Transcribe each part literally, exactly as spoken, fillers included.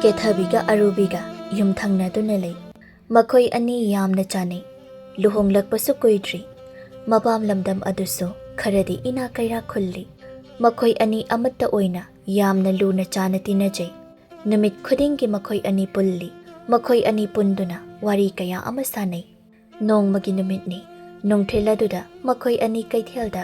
ꯀꯦꯊꯕꯤꯒ ꯑꯔꯨꯕꯤꯒ ꯌꯨꯝꯊꯪꯅꯗꯨꯅ ꯂꯩ꯫ ꯃꯈꯣꯏ ꯑꯅꯤ ꯌꯥꯝꯅ ꯆꯥꯟꯅꯩ꯫ ꯂꯨꯍꯣꯡꯂꯛꯄꯁꯨ ꯀꯨꯏꯗ꯭ꯔꯤ꯫ ꯃꯄꯥꯝ ꯂꯝꯗꯝ ꯑꯗꯨꯁꯨ ꯈꯔꯗꯤ ꯏꯅꯥꯛ ꯀꯩꯔꯥꯛ ꯈꯨꯜꯂꯤ꯫ ꯃꯈꯣꯏ ꯑꯅꯤ ꯑꯃꯠꯇ ꯑꯣꯏꯅ ꯌꯥꯝꯅ ꯂꯨꯅ ꯆꯥꯟꯅ ꯇꯤꯟꯅꯖꯩ꯫ ꯅꯨꯃꯤꯠ ꯈꯨꯗꯤꯡꯒꯤ ꯃꯈꯣꯏ ꯑꯅꯤ ꯄꯨꯜꯂꯤ꯫ ꯃꯈꯣꯏ ꯑꯅꯤ ꯄꯨꯟꯗꯨꯅ ꯋꯥꯔꯤ ꯀꯌꯥ ꯑꯃ ꯁꯥꯟꯅꯩ꯫ ꯅꯣꯡꯃꯒꯤ ꯅꯨꯃꯤꯠꯅꯤ꯫ ꯅꯨꯡꯊꯤꯜ ꯑꯗꯨꯗ ꯃꯈꯣꯏ ꯑꯅꯤ ꯀꯩꯊꯦꯜꯗ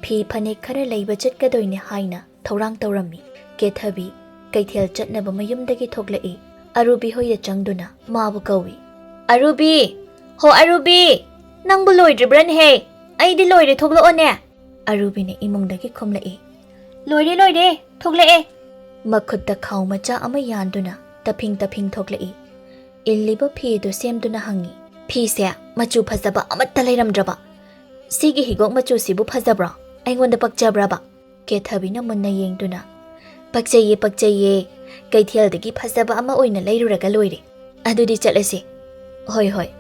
ꯐꯤ ꯐꯅꯦꯛ ꯈꯔ ꯂꯩꯕ ꯆꯠꯀꯗꯣꯏꯅꯦ ꯍꯥꯏꯅ ꯊꯧꯔꯥꯡ ꯇꯧꯔꯝꯃꯤ꯫ ꯀꯦꯊꯕꯤ ꯀꯩꯊꯦꯜ ꯆꯠꯅꯕ ꯃꯌꯨꯝꯗꯒꯤ ꯊꯣꯛꯂꯛꯏ꯫ ꯑꯔꯨꯕꯤ ꯍꯣꯏꯗ ꯆꯪꯗꯨꯅ ꯃꯥꯕꯨ ꯀꯧꯏ꯫ "ꯑꯔꯨꯕꯤ! ꯍꯣ ꯑꯔꯨꯕꯤ! ꯅꯪꯕꯨ ꯂꯣꯏꯗ꯭ꯔꯤꯕ꯭ꯔꯅꯦꯍꯦ? ꯑꯩꯗꯤ ꯂꯣꯏꯔꯦ, ꯊꯣꯛꯂꯛꯑꯣꯅꯦ!" ꯑꯔꯨꯕꯤꯅ ꯏꯃꯨꯡꯗꯒꯤ ꯈꯨꯝꯂꯛꯏ꯫ "ꯂꯣꯏꯔꯦ, ꯂꯣꯏꯔꯦ, ꯊꯣꯛꯂꯛꯑꯦ!" ꯃꯈꯨꯠꯇ ꯈꯥꯎ ꯃꯆꯥ ꯑꯃ ꯌꯥꯟꯗꯨꯅ ꯇꯐꯤꯡ ꯇꯐꯤꯡ ꯊꯣꯛꯂꯛꯏ꯫ ꯏꯜꯂꯤꯕ ꯐꯤꯗꯨ ꯁꯦꯝꯗꯨꯅ ꯍꯪꯉꯤ꯫ "ꯐꯤꯁꯦ ꯃꯆꯨ ꯐꯖꯕ ꯑꯃꯠꯇ ꯂꯩꯔꯝꯗ꯭ꯔꯕ? ꯁꯤꯒꯤ ꯍꯤꯒꯣꯛ ꯃꯆꯨꯁꯤꯕꯨ ꯐꯖꯕ꯭ꯔꯣ? ꯑꯩꯉꯣꯟꯗ ꯄꯛꯆꯕ꯭ꯔꯕ?" ꯀꯦꯊꯕꯤꯅ ꯃꯨꯟꯅ ꯌꯦꯡꯗꯨꯅ, "ꯄꯛꯆꯩꯌꯦ, ꯄꯛꯆꯩꯌꯦ꯫ ꯀꯩꯊꯦꯜꯗꯒꯤ ꯐꯖꯕ ꯑꯃ ꯑꯣꯏꯅ ꯂꯩꯔꯨꯔꯒ ꯂꯣꯏꯔꯦ꯫ ꯑꯗꯨꯗꯤ ꯆꯠꯂꯁꯤ꯫" "ꯍꯣꯏ, ꯍꯣꯏ꯫"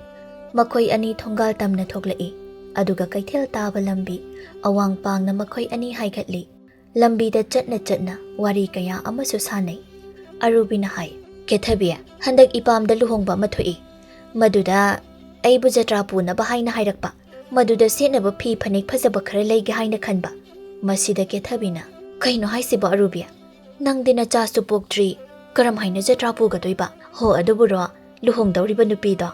ꯃꯈꯣꯏ ꯑꯅꯤ ꯊꯣꯡꯒꯥꯜ ꯇꯝꯅ ꯊꯣꯛꯂꯛꯏ꯫ ꯑꯗꯨꯒ ꯀꯩꯊꯦꯜ ꯇꯥꯕ ꯂꯝꯕꯤ ꯑꯋꯥꯡ ꯄꯥꯡꯅ ꯃꯈꯣꯏ ꯑꯅꯤ ꯍꯥꯏꯒꯠꯂꯤ꯫ ꯂꯝꯕꯤꯗ ꯆꯠꯅ ꯆꯠꯅ ꯋꯥꯔꯤ ꯀꯌꯥ ꯑꯃꯁꯨ ꯁꯥꯟꯅꯩ꯫ ꯑꯔꯨꯕꯤꯅ ꯍꯥꯏ, "ꯀꯦꯊꯕꯤ, ꯍꯟꯗꯛ ꯏꯄꯥꯝꯗ ꯂꯨꯍꯣꯡꯕ ꯑꯃ ꯊꯣꯛꯏ꯫ ꯃꯗꯨꯗ ꯑꯩꯕꯨ ꯖꯇ꯭ꯔꯥ ꯄꯨꯅꯕ ꯍꯥꯏꯅ ꯍꯥꯏꯔꯛꯄ꯫ ꯃꯗꯨꯗ ꯁꯦꯠꯅꯕ ꯐꯤ ꯐꯅꯦꯛ ꯐꯖꯕ ꯈꯔ ꯂꯩꯒꯦ ꯍꯥꯏꯅ ꯈꯟꯕ꯫" ꯃꯁꯤꯗ ꯀꯦꯊꯕꯤꯅ, "ꯀꯩꯅꯣ ꯍꯥꯏꯁꯤꯕꯣ ꯑꯔꯨꯕꯤ? ꯅꯪꯗꯤ ꯅꯆꯥꯁꯨ ꯄꯣꯛꯇ꯭ꯔꯤ, ꯀꯔꯝ ꯍꯥꯏꯅ ꯖꯇ꯭ꯔꯥ ꯄꯨꯒꯗꯣꯏꯕ? ꯍꯣ, ꯑꯗꯨꯕꯨꯔꯣ, ꯂꯨꯍꯣꯡꯗꯧꯔꯤꯕ ꯅꯨꯄꯤꯗꯣ?"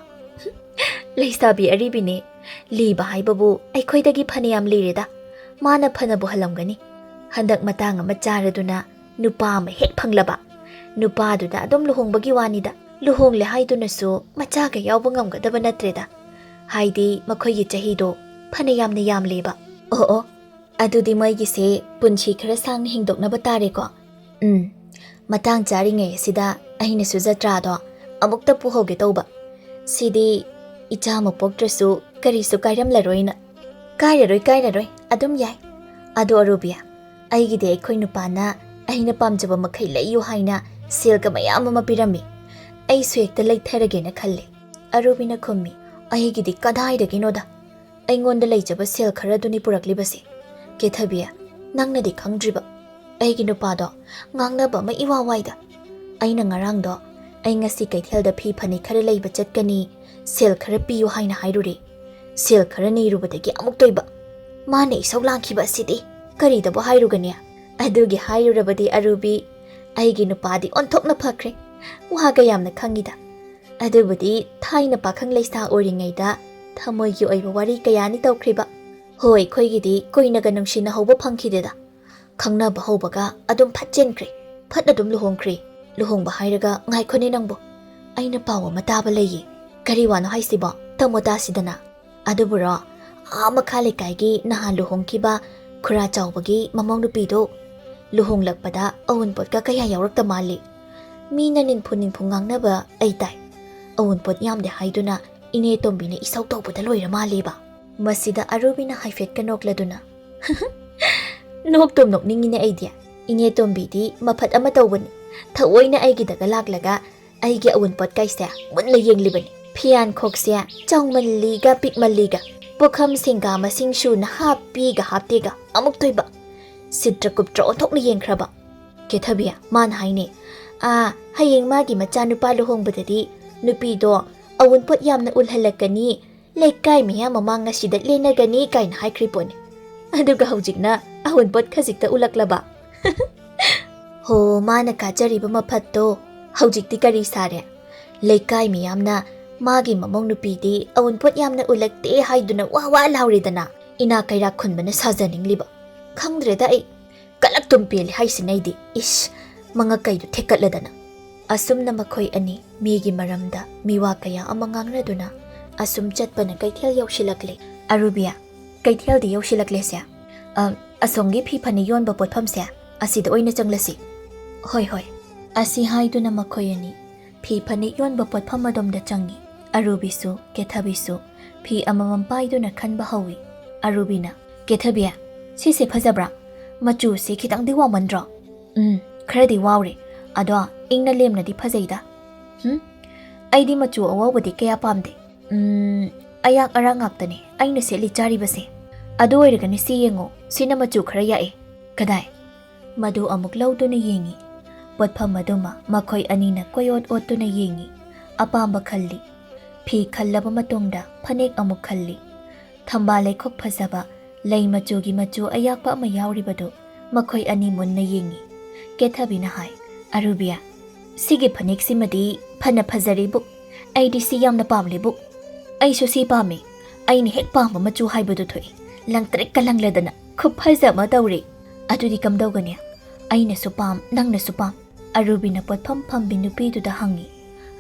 "ꯂꯩꯁꯥꯕꯤ ꯑꯔꯤꯕꯤꯅꯦ꯫ ꯂꯤꯕ ꯍꯥꯏꯕꯕꯨ ꯑꯩꯈꯣꯏꯗꯒꯤ ꯐꯅꯌꯥꯝ ꯂꯤꯔꯦꯗ꯫ ꯃꯥꯅ ꯐꯅꯕꯨ ꯍꯜꯂꯝꯒꯅꯤ꯫ ꯍꯟꯗꯛ ꯃꯇꯥꯡ ꯑꯃ ꯆꯥꯔꯗꯨꯅ ꯅꯨꯄꯥ ꯑꯃ ꯍꯦꯛ ꯐꯪꯂꯕ, ꯅꯨꯄꯥꯗꯨꯗ ꯑꯗꯨꯝ ꯂꯨꯍꯣꯡꯕꯒꯤ ꯋꯥꯅꯤꯗ꯫ ꯂꯨꯍꯣꯡꯂꯦ ꯍꯥꯏꯗꯨꯅꯁꯨ ꯃꯆꯥꯒ ꯌꯥꯎꯕ ꯉꯝꯒꯗꯕ ꯅꯠꯇ꯭ꯔꯦꯗ꯫ ꯍꯥꯏꯗꯤ ꯃꯈꯣꯏꯒꯤ ꯆꯍꯤꯗꯣ ꯐꯅꯌꯥꯝꯅ ꯌꯥꯝꯂꯦꯕ꯫" "ꯑꯣ, ꯑꯣ, ꯑꯗꯨꯗꯤ ꯃꯣꯏꯒꯤꯁꯦ ꯄꯨꯟꯁꯤ ꯈꯔ ꯁꯥꯡꯅ ꯍꯤꯡꯗꯣꯛꯅꯕ ꯇꯥꯔꯦꯀꯣ꯫" "ꯎꯝ, ꯃꯇꯥꯡ ꯆꯥꯔꯤꯉꯩ ꯑꯁꯤꯗ ꯑꯩꯅꯁꯨ ꯖꯇ꯭ꯔꯥꯗꯣ ꯑꯃꯨꯛꯇ ꯄꯨꯍꯧꯒꯦ ꯇꯧꯕ꯫ ꯁꯤꯗꯤ ꯏꯆꯥ ꯑꯃ ꯄꯣꯛꯇ꯭ꯔꯁꯨ ꯀꯔꯤꯁꯨ ꯀꯥꯏꯔꯝꯂꯔꯣꯏꯅ꯫" "ꯀꯥꯏꯔꯔꯣꯏ, ꯀꯥꯏꯔꯔꯣꯏ, ꯑꯗꯨꯝ ꯌꯥꯏ꯫ ꯑꯗꯣ ꯑꯔꯨꯕꯤ, ꯑꯩꯒꯤꯗꯤ ꯑꯩꯈꯣꯏ ꯅꯨꯄꯥꯅ ꯑꯩꯅ ꯄꯥꯝꯖꯕ ꯃꯈꯩ ꯂꯩꯌꯨ ꯍꯥꯏꯅ ꯁꯦꯜꯒ ꯃꯌꯥꯝ ꯑꯃ ꯄꯤꯔꯝꯃꯤ꯫ ꯑꯩꯁꯨ ꯍꯦꯛꯇ ꯂꯩꯊꯔꯒꯦꯅ ꯈꯜꯂꯤ꯫" ꯑꯔꯨꯕꯤꯅ ꯈꯨꯝꯃꯤ, "ꯑꯩꯒꯤꯗꯤ ꯀꯗꯥꯏꯗꯒꯤꯅꯣꯗ? ꯑꯩꯉꯣꯟꯗ ꯂꯩꯖꯕ ꯁꯦꯜ ꯈꯔꯗꯨꯅꯤ ꯄꯨꯔꯛꯂꯤꯕꯁꯦ꯫ ꯀꯦꯊꯕꯤ, ꯅꯪꯅꯗꯤ ꯈꯪꯗ꯭ꯔꯤꯕ, ꯑꯩꯒꯤ ꯅꯨꯄꯥꯗꯣ ꯉꯥꯡꯅꯕ ꯑꯃ ꯏꯋꯥ ꯋꯥꯏꯗ꯫ ꯑꯩꯅ ꯉꯔꯥꯡꯗꯣ, "ꯑꯩ ꯉꯁꯤ ꯀꯩꯊꯦꯜꯗ ꯐꯤ ꯐꯅꯦꯛ ꯈꯔ ꯂꯩꯕ ꯆꯠꯀꯅꯤ, ꯁꯦꯜ ꯈꯔ ꯄꯤꯌꯨ" ꯍꯥꯏꯅ ꯍꯥꯏꯔꯨꯔꯦ꯫ ꯁꯦꯜ ꯈꯔ ꯅꯤꯔꯨꯕꯗꯒꯤ ꯑꯃꯨꯛꯇꯣꯏꯕ꯫ ꯃꯥꯅ ꯏꯁꯧ ꯂꯥꯡꯈꯤꯕ ꯑꯁꯤꯗꯤ꯫ ꯀꯔꯤꯗꯕꯨ ꯍꯥꯏꯔꯨꯒꯅꯤ? ꯑꯗꯨꯒꯤ ꯍꯥꯏꯔꯨꯔꯕꯗꯤ ꯑꯔꯨꯕꯤ, ꯑꯩꯒꯤ ꯅꯨꯄꯥꯗꯤ ꯑꯣꯟꯊꯣꯛꯅ ꯐꯈ꯭ꯔꯦ꯫ ꯋꯥꯒ ꯌꯥꯝꯅ ꯈꯪꯉꯤꯗ꯫ ꯑꯗꯨꯕꯨꯗꯤ ꯊꯥꯏꯅ ꯄꯥꯈꯪ ꯂꯩꯁꯥ ꯑꯣꯏꯔꯤꯉꯩꯗ ꯊꯃꯣꯏꯒꯤ ꯑꯣꯏꯕ ꯋꯥꯔꯤ ꯀꯌꯥꯅꯤ ꯇꯧꯈ꯭ꯔꯤꯕ꯫ ꯍꯣꯏ, ꯑꯩꯈꯣꯏꯒꯤꯗꯤ ꯀꯨꯏꯅꯒ ꯅꯨꯡꯁꯤꯅꯍꯧꯕ ꯐꯪꯈꯤꯗꯦꯗ꯫ ꯈꯪꯅꯕ ꯍꯧꯕꯒ ꯑꯗꯨꯝ ꯐꯠ ꯆꯦꯟꯈ꯭ꯔꯦ꯫ ꯐꯠ ꯑꯗꯨꯝ ꯂꯨꯍꯣꯡꯈ꯭ꯔꯦ꯫ ꯂꯨꯍꯣꯡꯕ ꯍꯥꯏꯔꯒ ꯉꯥꯏꯈꯣꯅꯦ ꯅꯪꯕꯨ꯫ ꯑꯩꯅ ꯄꯥꯎ ꯑꯃ ꯇꯥꯕ ꯂꯩꯌꯦ꯫ ꯀꯔꯤ ꯋꯥꯅꯣ ꯍꯥꯏꯁꯤꯕꯣ? ꯇꯝꯃꯣ ꯇꯥꯁꯤꯗꯅ꯫ ꯑꯗꯨꯕꯨꯔꯣ, ꯑꯥ ꯃꯈꯥ ꯂꯩꯀꯥꯏꯒꯤ ꯅꯍꯥꯟ ꯂꯨꯍꯣꯡꯈꯤꯕ ꯈꯨꯔꯥ ꯆꯥꯎꯕꯒꯤ ꯃꯃꯧ ꯅꯨꯄꯤꯗꯣ ꯂꯨꯍꯣꯡꯂꯛꯄꯗ ꯑꯎꯟꯄꯣꯠꯀ ꯀꯌꯥ ꯌꯥꯎꯔꯛꯇ ꯃꯥꯜꯂꯤ꯫ ꯃꯤꯅ ꯅꯤꯟꯐꯨ ꯅꯤꯟꯐꯨ ꯉꯥꯡꯅꯕ ꯑꯩ ꯇꯥꯏ꯫ ꯑꯎꯟꯄꯣꯠ ꯌꯥꯝꯗꯦ ꯍꯥꯏꯗꯨꯅ ꯏꯅꯦ ꯇꯣꯝꯕꯤꯅ ꯏꯁꯧ ꯇꯧꯕꯗ ꯂꯣꯏꯔ ꯃꯥꯜꯂꯦꯕ꯫ ꯃꯁꯤꯗ ꯑꯔꯨꯕꯤꯅ ꯍꯥꯏꯐꯦꯠꯀ ꯅꯣꯛꯂꯗꯨꯅ, "ꯅꯣꯛꯇꯨꯝ ꯅꯣꯛꯅꯤꯡꯉꯤꯅꯦ ꯑꯩꯗꯤ꯫ ꯏꯅꯦ ꯇꯣꯝꯕꯤꯗꯤ ꯃꯐꯠ ꯑꯃ ꯇꯧꯕꯅꯤ꯫ ꯊꯑꯣꯏꯅ ꯑꯩꯒꯤꯗꯒ ꯂꯥꯛꯂꯒ ꯑꯩꯒꯤ ꯑꯎꯟꯄꯣꯠ ꯀꯥꯏꯁꯦ ꯃꯨꯟꯅ ꯌꯦꯡꯂꯤꯕꯅꯤ꯫ ꯐꯤꯌꯥꯟꯈꯣꯛꯁꯦ ꯆꯥꯎꯃꯜꯂꯤꯒ ꯄꯤꯛꯃꯜꯂꯤꯒ, ꯄꯨꯈꯝ ꯁꯤꯡꯒꯥ ꯃꯁꯤꯡ ꯁꯨꯅ ꯍꯥꯞꯄꯤꯒ ꯍꯥꯞꯇꯦꯒ ꯑꯃꯨꯛꯇꯣꯏꯕ꯫ ꯁꯤꯠꯇ꯭ꯔ ꯀꯨꯞꯇ꯭ꯔ ꯑꯣꯟꯊꯣꯛꯅ ꯌꯦꯡꯈ꯭ꯔꯕ꯫ ꯀꯦꯊꯕꯤ, ꯃꯥꯅ ꯍꯥꯏꯅꯦ, "ꯑꯥ, ꯍꯌꯦꯡ ꯃꯥꯒꯤ ꯃꯆꯥꯅꯨꯄꯥ ꯂꯨꯍꯣꯡꯕꯗꯗꯤ ꯅꯨꯄꯤꯗꯣ ꯑꯎꯟꯄꯣꯠ ꯌꯥꯝꯅ ꯎꯜꯍꯜꯂꯛꯀꯅꯤ, ꯂꯩꯀꯥꯏ ꯃꯤꯌꯥꯝ ꯃꯃꯥꯡ ꯑꯁꯤꯗ ꯂꯦꯟꯅꯒꯅꯤ" ꯀꯥꯏꯅ ꯍꯥꯏꯈ꯭ꯔꯤ ꯄꯣꯠꯅꯤ꯫ ꯑꯗꯨꯒ ꯍꯧꯖꯤꯛꯅ ꯑꯎꯟꯄꯣꯠ ꯈꯖꯤꯛꯇ ꯎꯠꯂꯛꯂꯕ꯫ ꯍꯣ, ꯃꯥꯅ ꯀꯥꯖꯔꯤꯕ ꯃꯐꯠꯇꯣ ꯍꯧꯖꯤꯛꯇꯤ ꯀꯔꯤ ꯁꯥꯔꯦ? ꯂꯩꯀꯥꯏ ꯃꯤꯌꯥꯝꯅ ꯃꯥꯒꯤ ꯃꯃꯧ ꯅꯨꯄꯤꯗꯤ ꯑꯎꯟꯄꯣꯠ ꯌꯥꯝꯅ ꯎꯠꯂꯛꯇꯦ ꯍꯥꯏꯗꯨꯅ ꯋꯥ ꯋꯥ ꯂꯥꯎꯔꯦꯗꯅ, ꯏꯅꯥ ꯀꯩꯔꯥꯛ ꯈꯨꯟꯕꯅ ꯁꯥꯖꯅꯤꯡꯂꯤꯕ꯫ ꯈꯪꯗ꯭ꯔꯦꯗ ꯑꯩ꯫ ꯀꯂꯛꯇꯨꯝ ꯄꯦꯜꯂꯤ ꯍꯥꯏꯁꯤꯅ ꯑꯩꯗꯤ꯫ ꯏꯁ, ꯃꯉꯛꯀꯩꯗꯨ ꯊꯦꯛꯀꯠꯂꯗꯅ꯫ ꯑꯁꯨꯝꯅ ꯃꯈꯣꯏ ꯑꯅꯤ ꯃꯤꯒꯤ ꯃꯔꯝꯗ ꯃꯤꯋꯥ ꯀꯌꯥ ꯑꯃ ꯉꯥꯡꯅꯗꯨꯅ ꯑꯁꯨꯝ ꯆꯠꯄꯅ ꯀꯩꯊꯦꯜ ꯌꯧꯁꯤꯜꯂꯛꯂꯦ꯫ "ꯑꯔꯨꯕꯤ, ꯀꯩꯊꯦꯜꯗꯤ ꯌꯧꯁꯤꯜꯂꯛꯂꯦꯁꯦ꯫ ꯑ, ꯑꯁꯣꯝꯒꯤ ꯐꯤ ꯐꯅꯦꯛ ꯌꯣꯟꯕ ꯄꯣꯠꯐꯝꯁꯦ, ꯑꯁꯤꯗ ꯑꯣꯏꯅ ꯆꯪꯂꯁꯤ꯫" "ꯍꯣꯏ, ꯍꯣꯏ꯫" ꯑꯁꯤ ꯍꯥꯏꯗꯨꯅ ꯃꯈꯣꯏ ꯑꯅꯤ ꯐꯤ ꯐꯅꯦꯛ ꯌꯣꯟꯕ ꯄꯣꯠꯐꯝ ꯑꯗꯣꯝꯗ ꯆꯪꯉꯤ꯫ ꯑꯔꯨꯕꯤꯁꯨ ꯀꯦꯊꯕꯤꯁꯨ ꯐꯤ ꯑꯃꯃꯝ ꯄꯥꯏꯗꯨꯅ ꯈꯟꯕ ꯍꯧꯏ꯫ ꯑꯔꯨꯕꯤꯅ, "ꯀꯦꯊꯕꯤ, ꯁꯤꯁꯦ ꯐꯖꯕ꯭ꯔꯥ? ꯃꯆꯨꯁꯦ ꯈꯤꯇꯪꯗꯤ ꯋꯥꯎꯃꯟꯗ꯭ꯔꯣ?" "ꯎꯝ, ꯈꯔꯗꯤ ꯋꯥꯎꯔꯦ꯫ ꯑꯗꯣ ꯏꯪꯅ ꯂꯦꯝꯅꯗꯤ ꯐꯖꯩꯗ꯫" "ꯍꯨꯝ? ꯑꯩꯗꯤ ꯃꯆꯨ ꯑꯋꯥꯎꯕꯗꯤ ꯀꯌꯥ ꯄꯥꯝꯗꯦ꯫ ꯎꯝ, ꯑꯌꯥꯛ ꯑꯔꯥꯛ ꯉꯥꯛꯇꯅꯦ ꯑꯩꯅ ꯁꯦꯠꯂꯤ ꯆꯥꯔꯤꯕꯁꯦ꯫ ꯑꯗꯨ ꯑꯣꯏꯔꯒꯅ ꯁꯤ ꯌꯦꯡꯉꯣ, ꯁꯤꯅ ꯃꯆꯨ ꯈꯔ ꯌꯥꯛꯑꯦ꯫" "ꯀꯗꯥꯏ?" ꯃꯗꯨ ꯑꯃꯨꯛ ꯂꯧꯗꯨꯅ ꯌꯦꯡꯉꯤ꯫ ꯄꯣꯠꯐꯝ ꯑꯗꯨꯃ ꯃꯈꯣꯏ ꯑꯅꯤꯅ ꯀꯣꯏꯑꯣꯠ ꯑꯣꯠꯇꯨꯅ ꯌꯦꯡꯏ꯫ ꯑꯄꯥꯝꯕ ꯈꯜꯂꯤ꯫ ꯐꯤ ꯈꯜꯂꯕ ꯃꯇꯨꯡꯗ ꯐꯅꯦꯛ ꯑꯃꯨꯛ ꯈꯜꯂꯤ꯫ ꯊꯝꯕꯥꯜ ꯂꯩꯈꯣꯛ ꯐꯖꯕ, ꯂꯩ ꯃꯆꯨꯒꯤ ꯃꯆꯨ ꯑꯌꯥꯛꯄ ꯑꯃ ꯌꯥꯎꯔꯤꯕꯗꯨ ꯃꯈꯣꯏ ꯑꯅꯤ ꯃꯨꯟꯅ ꯌꯦꯡꯏ꯫ ꯀꯦꯊꯕꯤꯅ ꯍꯥꯏ, "ꯑꯔꯨꯕꯤꯌꯥ, ꯁꯤꯒꯤ ꯐꯅꯦꯛꯁꯤꯃꯗꯤ ꯐꯅ ꯐꯖꯔꯤꯕꯨ꯫ ꯑꯩꯗꯤ ꯁꯤ ꯌꯥꯝꯅ ꯄꯥꯝꯂꯤꯕꯨ꯫ ꯑꯩꯁꯨ ꯁꯤ ꯄꯥꯝꯃꯤ꯫ ꯑꯩꯅ ꯍꯦꯛ ꯄꯥꯝꯕ ꯃꯆꯨ ꯍꯥꯏꯕꯗꯨ ꯊꯣꯛꯏ꯫ ꯂꯪꯇ꯭ꯔꯤꯛꯀ ꯂꯪꯂꯗꯅ ꯈꯨꯐꯖ ꯑꯃ ꯇꯧꯔꯦ꯫ ꯑꯗꯨꯗꯤ ꯀꯝꯗꯧꯒꯅꯤ? ꯑꯩꯅꯁꯨ ꯄꯥꯝ, ꯅꯪꯅꯁꯨ ꯄꯥꯝ?" ꯑꯔꯨꯕꯤꯅ ꯄꯣꯠꯐꯝ ꯐꯝꯕꯤ ꯅꯨꯄꯤꯗꯨꯗ ꯍꯪꯉꯤ꯫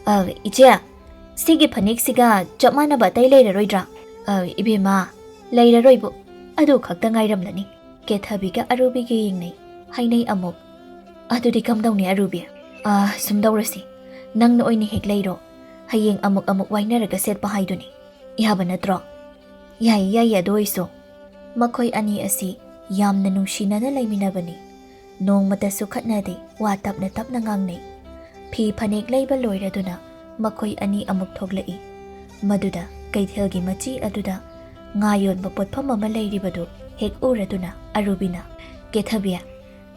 "ꯑ, ꯏꯆꯦ, ꯁꯤꯒꯤ ꯐꯅꯦꯛꯁꯤꯒ ꯆꯞ ꯃꯥꯟꯅꯕ ꯑꯇꯩ ꯂꯩꯔꯔꯣꯏꯗ꯭ꯔꯥ?" "ꯑ, ꯏꯕꯦꯝꯃ, ꯂꯩꯔꯔꯣꯏꯕꯨ꯫ ꯑꯗꯨ ꯈꯛꯇ ꯉꯥꯏꯔꯝꯂꯅꯤ꯫" ꯀꯦꯊꯕꯤꯒ ꯑꯔꯨꯕꯤꯒ ꯌꯦꯡꯅꯩ꯫ ꯍꯥꯏꯅꯩ ꯑꯃꯨꯛ꯫ "ꯑꯗꯨꯗꯤ ꯀꯝꯗꯧꯅꯤ ꯑꯔꯨꯕꯤ? ꯑ, ꯁꯨꯝ ꯇꯧꯔꯁꯤ꯫ ꯅꯪꯅ ꯑꯣꯏꯅ ꯍꯦꯛ ꯂꯩꯔꯣ꯫ ꯍꯌꯦꯡ ꯑꯃꯨꯛ ꯑꯃꯨꯛ ꯋꯥꯏꯅꯔꯒ ꯁꯦꯠꯄ ꯍꯥꯏꯗꯨꯅꯤ꯫ ꯌꯥꯕ ꯅꯠꯇ꯭ꯔꯣ?" "ꯌꯥꯏꯌꯦ, ꯌꯥꯏꯌꯦ, ꯑꯗꯨ ꯑꯣꯏꯁꯨ꯫" ꯃꯈꯣꯏ ꯑꯅꯤ ꯑꯁꯤ ꯌꯥꯝꯅ ꯅꯨꯡꯁꯤꯅꯅ ꯂꯩꯃꯤꯟꯅꯕꯅꯤ꯫ ꯅꯣꯡꯃꯇꯁꯨ ꯈꯠꯅꯗꯦ, ꯋꯥ ꯇꯞꯅ ꯇꯞꯅ ꯉꯥꯡꯅꯩ꯫ ꯐꯤ ꯐꯅꯦꯛ ꯂꯩꯕ ꯂꯣꯏꯔꯗꯨꯅ ꯃꯈꯣꯏ ꯑꯅꯤ ꯑꯃꯨꯛ ꯊꯣꯛꯂꯛꯏ꯫ ꯃꯗꯨꯗ ꯀꯩꯊꯦꯜꯒꯤ ꯃꯆꯤ ꯑꯗꯨꯗ ꯉꯥ ꯌꯣꯟꯕ ꯄꯣꯠꯐꯝ ꯑꯃ ꯂꯩꯔꯤꯕꯗꯨ ꯍꯦꯛ ꯎꯔꯗꯨꯅ ꯑꯔꯨꯕꯤꯅ, "ꯀꯦꯊꯕꯤ,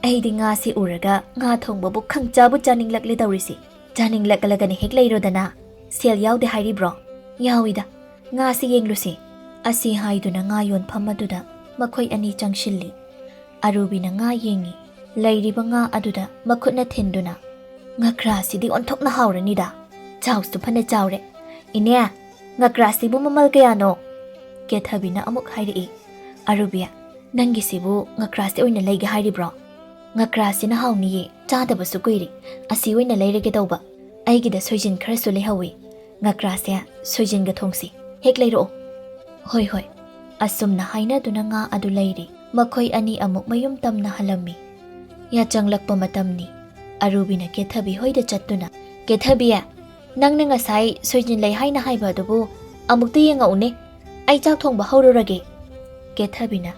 ꯑꯩꯗꯤ ꯉꯥꯁꯤ ꯎꯔꯒ ꯉꯥ ꯊꯣꯡꯕꯕꯨ ꯈꯪꯆꯥꯕꯨ ꯆꯥꯅꯤꯡꯂꯛꯂꯦ ꯇꯧꯔꯤꯁꯤ꯫ ꯆꯥꯅꯤꯡꯂꯛꯂꯒꯅ ꯍꯦꯛ ꯂꯩꯔꯣꯗꯅ꯫ ꯁꯦꯜ ꯌꯥꯎꯗꯦ ꯍꯥꯏꯔꯤꯕ꯭ꯔꯣ? ꯌꯥꯎꯏꯗ꯫ ꯉꯥꯁꯤ ꯌꯦꯡꯂꯨꯁꯤ꯫" ꯑꯁꯤ ꯍꯥꯏꯗꯨꯅ ꯉꯥ ꯌꯣꯟꯐꯝ ꯑꯗꯨꯗ ꯃꯈꯣꯏ ꯑꯅꯤ ꯆꯪꯁꯤꯜꯂꯤ꯫ ꯑꯔꯨꯕꯤꯅ ꯉꯥ ꯌꯦꯡꯉꯤ꯫ ꯂꯩꯔꯤꯕ ꯉꯥ ꯑꯗꯨꯗ ꯃꯈꯨꯠꯅ ꯊꯤꯟꯗꯨꯅ, "ꯉꯀ꯭ꯔꯥꯁꯤꯗꯤ ꯑꯣꯟꯊꯣꯛꯅ ꯍꯥꯎꯔꯅꯤꯗ꯫ ꯆꯥꯎꯁꯨ ꯐꯅ ꯆꯥꯎꯔꯦ꯫ ꯏꯅꯦ, ꯉꯀ꯭ꯔꯥꯁꯤꯕꯨ ꯃꯃꯜ ꯀꯌꯥꯅꯣ?" ꯀꯦꯊꯕꯤꯅ ꯑꯃꯨꯛ ꯍꯥꯏꯔꯛꯏ꯫ "ꯑꯔꯨꯕꯤ, ꯅꯪꯒꯤꯁꯤꯕꯨ ꯉꯀ꯭ꯔꯥꯁꯤ ꯑꯣꯏꯅ ꯂꯩꯒꯦ ꯍꯥꯏꯔꯤꯕ꯭ꯔꯣ? ꯉꯀ꯭ꯔꯥꯁꯤꯅ ꯍꯥꯎꯅꯤꯌꯦ, ꯆꯥꯗꯕꯁꯨ ꯀꯨꯏꯔꯦ꯫ ꯑꯁꯤ ꯑꯣꯏꯅ ꯂꯩꯔꯒꯦ ꯇꯧꯕ꯫ ꯑꯩꯒꯤꯗ ꯁꯣꯏꯖꯤꯟ ꯈꯔꯁꯨ ꯂꯩꯍꯧꯋꯤ꯫ ꯉꯀ꯭ꯔꯥꯁꯦ ꯁꯣꯏꯖꯤꯟꯒ ꯊꯣꯡꯁꯤ꯫ ꯍꯦꯛ ꯂꯩꯔꯛꯑꯣ꯫" "ꯍꯣꯏ, ꯍꯣꯏ꯫" ꯑꯁꯨꯝꯅ ꯍꯥꯏꯅꯗꯨꯅ ꯉꯥ ꯑꯗꯨ ꯂꯩꯔꯤ꯫ ꯃꯈꯣꯏ ꯑꯅꯤ ꯑꯃꯨꯛ ꯃꯌꯨꯝ ꯇꯝꯅ ꯍꯜꯂꯝꯃꯤ꯫ ꯌꯥꯆꯪꯂꯛꯄ ꯃꯇꯝꯅꯤ꯫ ꯑꯔꯨꯕꯤꯅ ꯀꯦꯊꯕꯤ ꯍꯣꯏꯗ ꯆꯠꯇꯨꯅ, "ꯀꯦꯊꯕꯤ, ꯅꯪꯅ ꯉꯁꯥꯏ ꯁꯣꯏꯖꯤꯟ ꯂꯩ ꯍꯥꯏꯅ ꯍꯥꯏꯕ ꯑꯗꯨꯕꯨ ꯑꯃꯨꯛꯇ ꯌꯦꯡꯉꯛꯎꯅꯦ꯫ ꯑꯩ ꯆꯥꯛ ꯊꯣꯡꯕ ꯍꯧꯔꯨꯔꯒꯦ꯫" ꯀꯦꯊꯕꯤꯅ,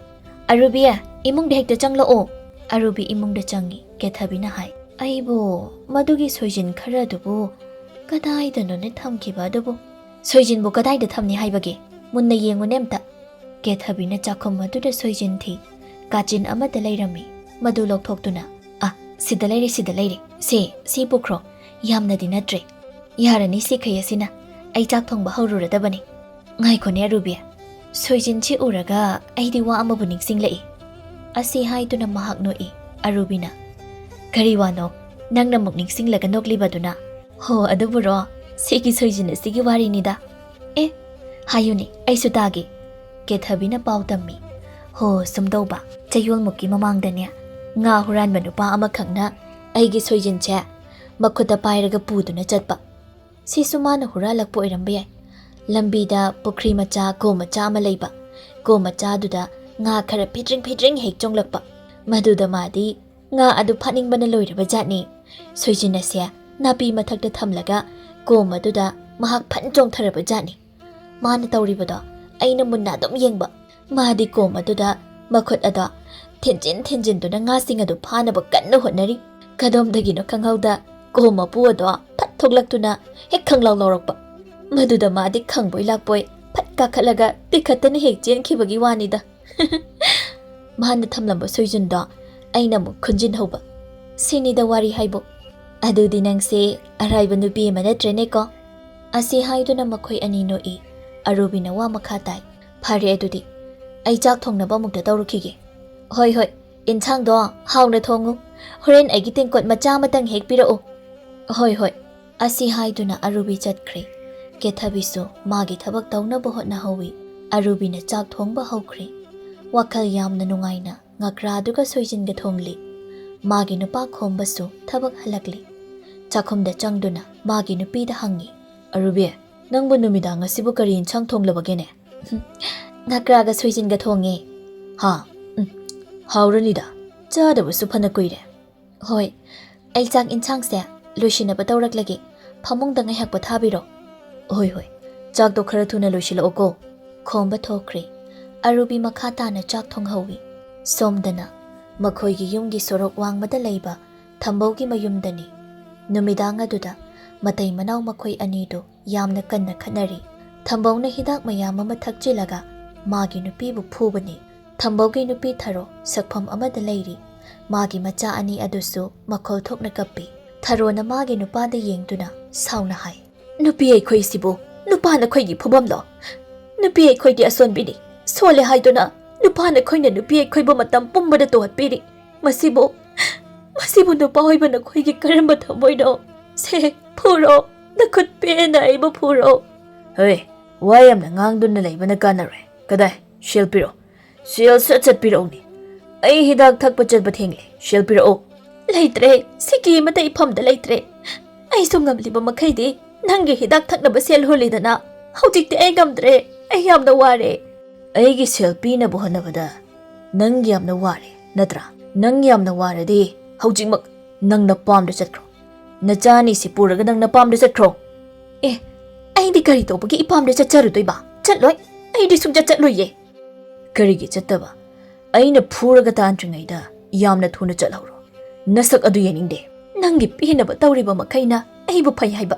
"ꯑꯔꯨꯕꯤ, ꯏꯃꯨꯡꯗ ꯍꯦꯛꯇ ꯆꯪꯂꯛꯑꯣ꯫" ꯑꯔꯨꯕꯤ ꯏꯃꯨꯡꯗ ꯆꯪꯉꯤ꯫ ꯀꯦꯊꯕꯤꯅ ꯍꯥꯏ, "ꯑꯩꯕꯨ ꯃꯗꯨꯒꯤ ꯁꯣꯏꯖꯤꯟ ꯈꯔ ꯑꯗꯨꯕꯨ ꯀꯗꯥꯏꯗꯅꯣꯅꯦ ꯊꯝꯈꯤꯕ ꯑꯗꯨꯕꯨ?" "ꯁꯣꯏꯖꯤꯟꯕꯨ ꯀꯗꯥꯏꯗ ꯊꯝꯅꯤ ꯍꯥꯏꯕꯒꯦ? ꯃꯨꯟꯅ ꯌꯦꯡꯉꯨꯅꯦ ꯑꯝꯇ꯫" ꯀꯦꯊꯕꯤꯅ ꯆꯥꯛꯈꯨꯝ ꯑꯗꯨꯗ ꯁꯣꯏꯖꯤꯟ ꯊꯤ꯫ ꯀꯥꯆꯤꯟ ꯑꯃꯗ ꯂꯩꯔꯝꯃꯤ꯫ ꯃꯗꯨ ꯂꯧꯊꯣꯛꯇꯨꯅ, "ꯑ, ꯁꯤꯗ ꯂꯩꯔꯦ, ꯁꯤꯗ ꯂꯩꯔꯦ꯫ "ꯁꯦ, ꯁꯤ ꯄꯨꯈ꯭ꯔꯣ꯫ ꯌꯥꯝꯅꯗꯤ ꯅꯠꯇ꯭ꯔꯦ꯫ ꯌꯥꯔꯅꯤ ꯁꯤꯈꯩ ꯑꯁꯤꯅ꯫ ꯑꯩ ꯆꯥꯛ ꯊꯣꯡꯕ ꯍꯧꯔꯨꯔꯗꯕꯅꯤ꯫ ꯉꯥꯏꯈꯣꯅꯦ ꯑꯔꯨꯕꯤ, ꯁꯣꯏꯖꯤꯟꯁꯤ ꯎꯔꯒ ꯑꯩꯗꯤ ꯋꯥ ꯑꯃꯕꯨ ꯅꯤꯡꯁꯤꯡꯂꯛꯏ꯫" ꯑꯁꯤ ꯍꯥꯏꯗꯨꯅ ꯃꯍꯥꯛ ꯅꯣꯛꯏ꯫ ꯑꯔꯨꯕꯤꯅ, "ꯀꯔꯤ ꯋꯥꯅꯣ ꯅꯪꯅ ꯑꯃꯨꯛ ꯅꯤꯡꯁꯤꯡꯂꯒ ꯅꯣꯛꯂꯤꯕꯗꯨꯅ?" "ꯍꯣ, ꯑꯗꯨꯕꯨꯔꯣ, ꯁꯤꯒꯤ ꯁꯣꯏꯖꯤꯟ ꯑꯁꯤꯒꯤ ꯋꯥꯔꯤꯅꯤꯗ꯫" "ꯑꯦ, ꯍꯥꯏꯌꯨꯅꯦ, ꯑꯩꯁꯨ ꯇꯥꯒꯦ꯫" ꯀꯦꯊꯕꯤꯅ ꯄꯥꯎ ꯇꯝꯃꯤ꯫ "ꯍꯣ, ꯁꯨꯝ ꯇꯧꯕ, ꯆꯌꯣꯜꯃꯨꯛꯀꯤ ꯃꯃꯥꯡꯗꯅꯦ, ꯉꯥ ꯍꯨꯔꯥꯟꯕ ꯅꯨꯄꯥ ꯑꯃꯈꯛꯅ ꯑꯩꯒꯤ ꯁꯣꯏꯖꯤꯟꯁꯦ ꯃꯈꯨꯠꯇ ꯄꯥꯏꯔꯒ ꯄꯨꯗꯨꯅ ꯆꯠꯄ꯫ ꯁꯤꯁꯨ ꯃꯥꯅ ꯍꯨꯔꯥꯜꯂꯛꯄ ꯑꯣꯏꯔꯝꯕ ꯌꯥꯏ꯫ ꯂꯝꯕꯤꯗ ꯄꯨꯈ꯭ꯔꯤ ꯃꯆꯥ, ꯀꯣꯝ ꯃꯆꯥ ꯑꯃ ꯂꯩꯕ꯫ ꯀꯣꯝ ꯃꯆꯥꯗꯨꯗ ꯉꯥ ꯈꯔ ꯐꯤꯗ꯭ꯔꯤꯡ ꯐꯤꯗ꯭ꯔꯤꯡ ꯍꯦꯛ ꯆꯣꯡꯂꯛꯄ꯫ ꯃꯗꯨꯗ ꯃꯥꯗꯤ ꯉꯥ ꯑꯗꯨ ꯐꯥꯅꯤꯡꯕꯅ ꯂꯣꯏꯔꯕ ꯖꯥꯠꯅꯤ꯫ ꯁꯣꯏꯖꯤꯟ ꯑꯁꯦ ꯅꯥꯄꯤ ꯃꯊꯛꯇ ꯊꯝꯂꯒ ꯀꯣꯝ ꯑꯗꯨꯗ ꯃꯍꯥꯛ ꯐꯟ ꯆꯣꯡꯊꯔꯕ ꯖꯥꯠꯅꯤ꯫ ꯃꯥꯅ ꯇꯧꯔꯤꯕꯗꯣ ꯑꯩꯅ ꯃꯨꯟꯅ ꯑꯗꯨꯝ ꯌꯦꯡꯕ꯫ ꯃꯥꯗꯤ ꯀꯣꯝ ꯑꯗꯨꯗ ꯃꯈꯨꯠ ꯑꯗꯣ ꯊꯤꯟꯖꯤꯟ ꯊꯤꯟꯖꯤꯟꯗꯨꯅ ꯉꯥꯁꯤꯡ ꯑꯗꯨ ꯐꯥꯅꯕ ꯀꯟꯅ ꯍꯣꯠꯅꯔꯤ꯫ ꯀꯗꯣꯝꯗꯒꯤꯅꯣ ꯈꯪꯍꯧꯗ ꯀꯣꯝ ꯃꯄꯨ ꯑꯗꯣ ꯐꯠ ꯊꯣꯛꯂꯛꯇꯨꯅ ꯍꯦꯛ ꯈꯪꯂꯥꯎ ꯂꯥꯎꯔꯛꯄ꯫ ꯃꯗꯨꯗ ꯃꯥꯗꯤ ꯈꯪꯕꯣꯏ ꯂꯥꯛꯄꯣꯏ ꯐꯠ ꯀꯥꯈꯠꯂꯒ ꯇꯤꯈꯠꯇꯅ ꯍꯦꯛ ꯆꯦꯟꯈꯤꯕꯒꯤ ꯋꯥꯅꯤꯗ꯫ ꯃꯥꯅ ꯊꯝꯂꯝꯕ ꯁꯣꯏꯖꯤꯟꯗꯣ ꯑꯩꯅ ꯑꯃꯨꯛ ꯈꯨꯟꯖꯤꯟꯍꯧꯕ꯫ ꯁꯤꯅꯤꯗ ꯋꯥꯔꯤ ꯍꯥꯏꯕꯨ꯫ "ꯑꯗꯨꯗꯤ ꯅꯪꯁꯦ ꯑꯔꯥꯏꯕ ꯅꯨꯄꯤ ꯑꯃ ꯅꯠꯇ꯭ꯔꯦꯅꯦꯀꯣ?" ꯑꯁꯤ ꯍꯥꯏꯗꯨꯅ ꯃꯈꯣꯏ ꯑꯅꯤ ꯅꯣꯛꯏ꯫ ꯑꯔꯨꯕꯤꯅ ꯋꯥ ꯃꯈꯥ ꯇꯥꯏ꯫ "ꯐꯔꯦ ꯑꯗꯨꯗꯤ, ꯑꯩ ꯆꯥꯛ ꯊꯣꯡꯅꯕ ꯑꯃꯨꯛꯇ ꯇꯧꯔꯨꯈꯤꯒꯦ꯫" "ꯍꯣꯏ, ꯍꯣꯏ, ꯏꯟꯁꯥꯡꯗꯣ ꯍꯥꯎꯅ ꯊꯣꯡꯉꯨ꯫ ꯍꯣꯔꯦꯟ ꯑꯩꯒꯤ ꯇꯦꯡꯀꯣꯠ ꯃꯆꯥ ꯑꯃꯇꯪ ꯍꯦꯛ ꯄꯤꯔꯛꯎ꯫" "ꯍꯣꯏ, ꯍꯣꯏ꯫" ꯑꯁꯤ ꯍꯥꯏꯗꯨꯅ ꯑꯔꯨꯕꯤ ꯆꯠꯈ꯭ꯔꯦ꯫ ꯀꯦꯊꯕꯤꯁꯨ ꯃꯥꯒꯤ ꯊꯕꯛ ꯇꯧꯅꯕ ꯍꯣꯠꯅꯍꯧꯏ꯫ ꯑꯔꯨꯕꯤꯅ ꯆꯥꯛ ꯊꯣꯡꯕ ꯍꯧꯈ꯭ꯔꯦ꯫ ꯋꯥꯈꯜ ꯌꯥꯝꯅ ꯅꯨꯡꯉꯥꯏꯅ ꯉꯀ꯭ꯔꯥꯗꯨꯒ ꯁꯣꯏꯖꯤꯟꯒ ꯊꯣꯡꯂꯤ꯫ ꯃꯥꯒꯤ ꯅꯨꯄꯥ ꯈꯣꯝꯕꯁꯨ ꯊꯕꯛ ꯍꯜꯂꯛꯂꯤ꯫ ꯆꯥꯛꯈꯨꯝꯗ ꯆꯪꯗꯨꯅ ꯃꯥꯒꯤ ꯅꯨꯄꯤꯗ ꯍꯪꯉꯤ, "ꯑꯔꯨꯕꯤ, ꯅꯪꯕꯨ ꯅꯨꯃꯤꯗꯥꯡ ꯑꯁꯤꯕꯨ ꯀꯔꯤ ꯏꯟꯁꯥꯡ ꯊꯣꯡꯂꯕꯒꯦꯅꯦ?" "ꯉꯀ꯭ꯔꯥꯒ ꯁꯣꯏꯖꯤꯟꯒ ꯊꯣꯡꯉꯦ꯫" "ꯍꯥ? ꯎꯝ, ꯍꯥꯎꯔꯅꯤꯗ꯫ ꯆꯥꯗꯕꯁꯨ ꯐꯅ ꯀꯨꯏꯔꯦ꯫" "ꯍꯣꯏ, ꯑꯩ ꯆꯥꯛ ꯏꯟꯁꯥꯡꯁꯦ ꯂꯣꯏꯁꯤꯟꯅꯕ ꯇꯧꯔꯛꯂꯒꯦ꯫ ꯐꯃꯨꯡꯗ ꯉꯥꯏꯍꯥꯛ ꯄꯣꯊꯥꯕꯤꯔꯣ꯫" "ꯍꯣꯏ, ꯍꯣꯏ꯫ ꯆꯥꯛꯇꯣ ꯈꯔ ꯊꯨꯅ ꯂꯣꯏꯁꯤꯜꯂꯛꯑꯣꯀꯣ꯫" ꯈꯣꯝꯕ ꯊꯣꯛꯈ꯭ꯔꯦ꯫ ꯑꯔꯨꯕꯤ ꯃꯈꯥ ꯇꯥꯅ ꯆꯥꯛ ꯊꯣꯡꯍꯧꯏ꯫ ꯁꯣꯝꯗꯅ ꯃꯈꯣꯏꯒꯤ ꯌꯨꯝꯒꯤ ꯁꯣꯔꯣꯛ ꯋꯥꯡꯃꯗ ꯂꯩꯕ ꯊꯝꯕꯧꯒꯤ ꯃꯌꯨꯝꯗꯅꯤ꯫ ꯅꯨꯃꯤꯗꯥꯡ ꯑꯗꯨꯗ ꯃꯇꯩ ꯃꯅꯥꯎ ꯃꯈꯣꯏ ꯑꯅꯤꯗꯨ ꯌꯥꯝꯅ ꯀꯟꯅ ꯈꯠꯅꯔꯤ꯫ ꯊꯝꯕꯧꯅ ꯍꯤꯗꯥꯛ ꯃꯌꯥꯝ ꯑꯃ ꯊꯛꯆꯤꯜꯂꯒ ꯃꯥꯒꯤ ꯅꯨꯄꯤꯕꯨ ꯐꯨꯕꯅꯤ꯫ ꯊꯝꯕꯧꯒꯤ ꯅꯨꯄꯤ ꯊꯔꯣ ꯁꯛꯐꯝ ꯑꯃꯗ ꯂꯩꯔꯤ꯫ ꯃꯥꯒꯤ ꯃꯆꯥ ꯑꯅꯤ ꯑꯗꯨꯁꯨ ꯃꯈꯣꯜ ꯊꯣꯛꯅ ꯀꯞꯄꯤ꯫ ꯊꯔꯣꯅ ꯃꯥꯒꯤ ꯅꯨꯄꯥꯗ ꯌꯦꯡꯗꯨꯅ ꯁꯥꯎꯅ ꯍꯥꯏ, "ꯅꯨꯄꯤ ꯑꯩꯈꯣꯏꯁꯤꯕꯨ ꯅꯨꯄꯥ ꯅꯈꯣꯏꯒꯤ ꯐꯨꯐꯝꯂꯣ? ꯅꯨꯄꯤ ꯑꯩꯈꯣꯏꯗꯤ ꯑꯁꯣꯟꯕꯤꯅꯤ꯫ ꯁꯣꯜꯂꯦ ꯍꯥꯏꯗꯨꯅ ꯅꯨꯄꯥ ꯅꯈꯣꯏꯅ ꯅꯨꯄꯤ ꯑꯩꯈꯣꯏꯕꯨ ꯃꯇꯝ ꯄꯨꯝꯕꯗ ꯇꯣꯍꯠꯄꯤꯔꯤ꯫ ꯃꯁꯤꯕꯨ, ꯃꯁꯤꯕꯨ ꯅꯨꯄꯥ ꯑꯣꯏꯕ ꯅꯈꯣꯏꯒꯤ ꯀꯔꯝꯕ ꯊꯃꯣꯏꯅꯣ? ꯁꯦ, ꯐꯨꯔꯣ, ꯅꯈꯨꯠ ꯄꯦꯟꯅ ꯑꯩꯕꯨ ꯐꯨꯔꯣ꯫" "ꯍꯣꯏ, ꯋꯥ ꯌꯥꯝꯅ ꯉꯥꯡꯗꯨꯅ ꯂꯩꯕꯅ ꯀꯥꯟꯅꯔꯣꯏ꯫ ꯀꯗꯥꯏ, ꯁꯦꯜ ꯄꯤꯔꯛꯑꯣ꯫ ꯁꯦꯜ ꯁꯠ ꯁꯠ ꯄꯤꯔꯛꯎꯅꯦ꯫ ꯑꯩ ꯍꯤꯗꯥꯛ ꯊꯛꯄ ꯆꯠꯄ ꯊꯦꯡꯂꯦ꯫ ꯁꯦꯜ ꯄꯤꯔꯛꯑꯣ꯫" "ꯂꯩꯇ꯭ꯔꯦ, ꯁꯤꯀꯤ ꯑꯃꯠꯇ ꯏꯐꯝꯗ ꯂꯩꯇ꯭ꯔꯦ꯫ ꯑꯩꯁꯨ ꯉꯝꯂꯤꯕ ꯃꯈꯩꯗꯤ ꯅꯪꯒꯤ ꯍꯤꯗꯥꯛ ꯊꯛꯅꯕ ꯁꯦꯜ ꯍꯨꯜꯂꯤꯗꯅ꯫ ꯍꯧꯖꯤꯛꯇꯤ ꯑꯩ ꯉꯝꯗ꯭ꯔꯦ, ꯑꯩ ꯌꯥꯝꯅ ꯋꯥꯔꯦ꯫" "ꯑꯩꯒꯤ ꯁꯦꯜ ꯄꯤꯅꯕ ꯍꯣꯠꯅꯕꯗ ꯅꯪ ꯌꯥꯝꯅ ꯋꯥꯔꯦ, ꯅꯠꯇ꯭ꯔꯥ? ꯅꯪ ꯌꯥꯝꯅ ꯋꯥꯔꯗꯤ ꯍꯧꯖꯤꯛꯃꯛ ꯅꯪ ꯅꯄꯥꯝꯗ ꯆꯠꯈ꯭ꯔꯣ꯫ ꯅꯆꯥ ꯑꯅꯤꯁꯤ ꯄꯨꯔꯒ ꯅꯪ ꯅꯄꯥꯝꯗ ꯆꯠꯈ꯭ꯔꯣ꯫" "ꯑꯦ, ꯑꯩꯗꯤ ꯀꯔꯤ ꯇꯧꯕꯒꯤ ꯏꯄꯥꯝꯗ ꯆꯠꯆꯔꯨꯗꯣꯏꯕ? ꯆꯠꯂꯣꯏ, ꯑꯩꯗꯤ ꯁꯨꯡꯆꯠ ꯆꯠꯂꯣꯏꯌꯦ꯫" "ꯀꯔꯤꯒꯤ ꯆꯠꯇꯕ? ꯑꯩꯅ ꯐꯨꯔꯒ ꯇꯥꯟꯗ꯭ꯔꯤꯉꯩꯗ ꯌꯥꯝꯅ ꯊꯨꯅ ꯆꯠꯍꯧꯔꯣ꯫ ꯅꯁꯛ ꯑꯗꯨ ꯌꯦꯡꯅꯤꯡꯗꯦ꯫" "ꯅꯪꯒꯤ ꯄꯤꯅꯕ ꯇꯧꯔꯤꯕ ꯃꯈꯩꯅ ꯑꯩꯕꯨ ꯐꯩ ꯍꯥꯏꯕ,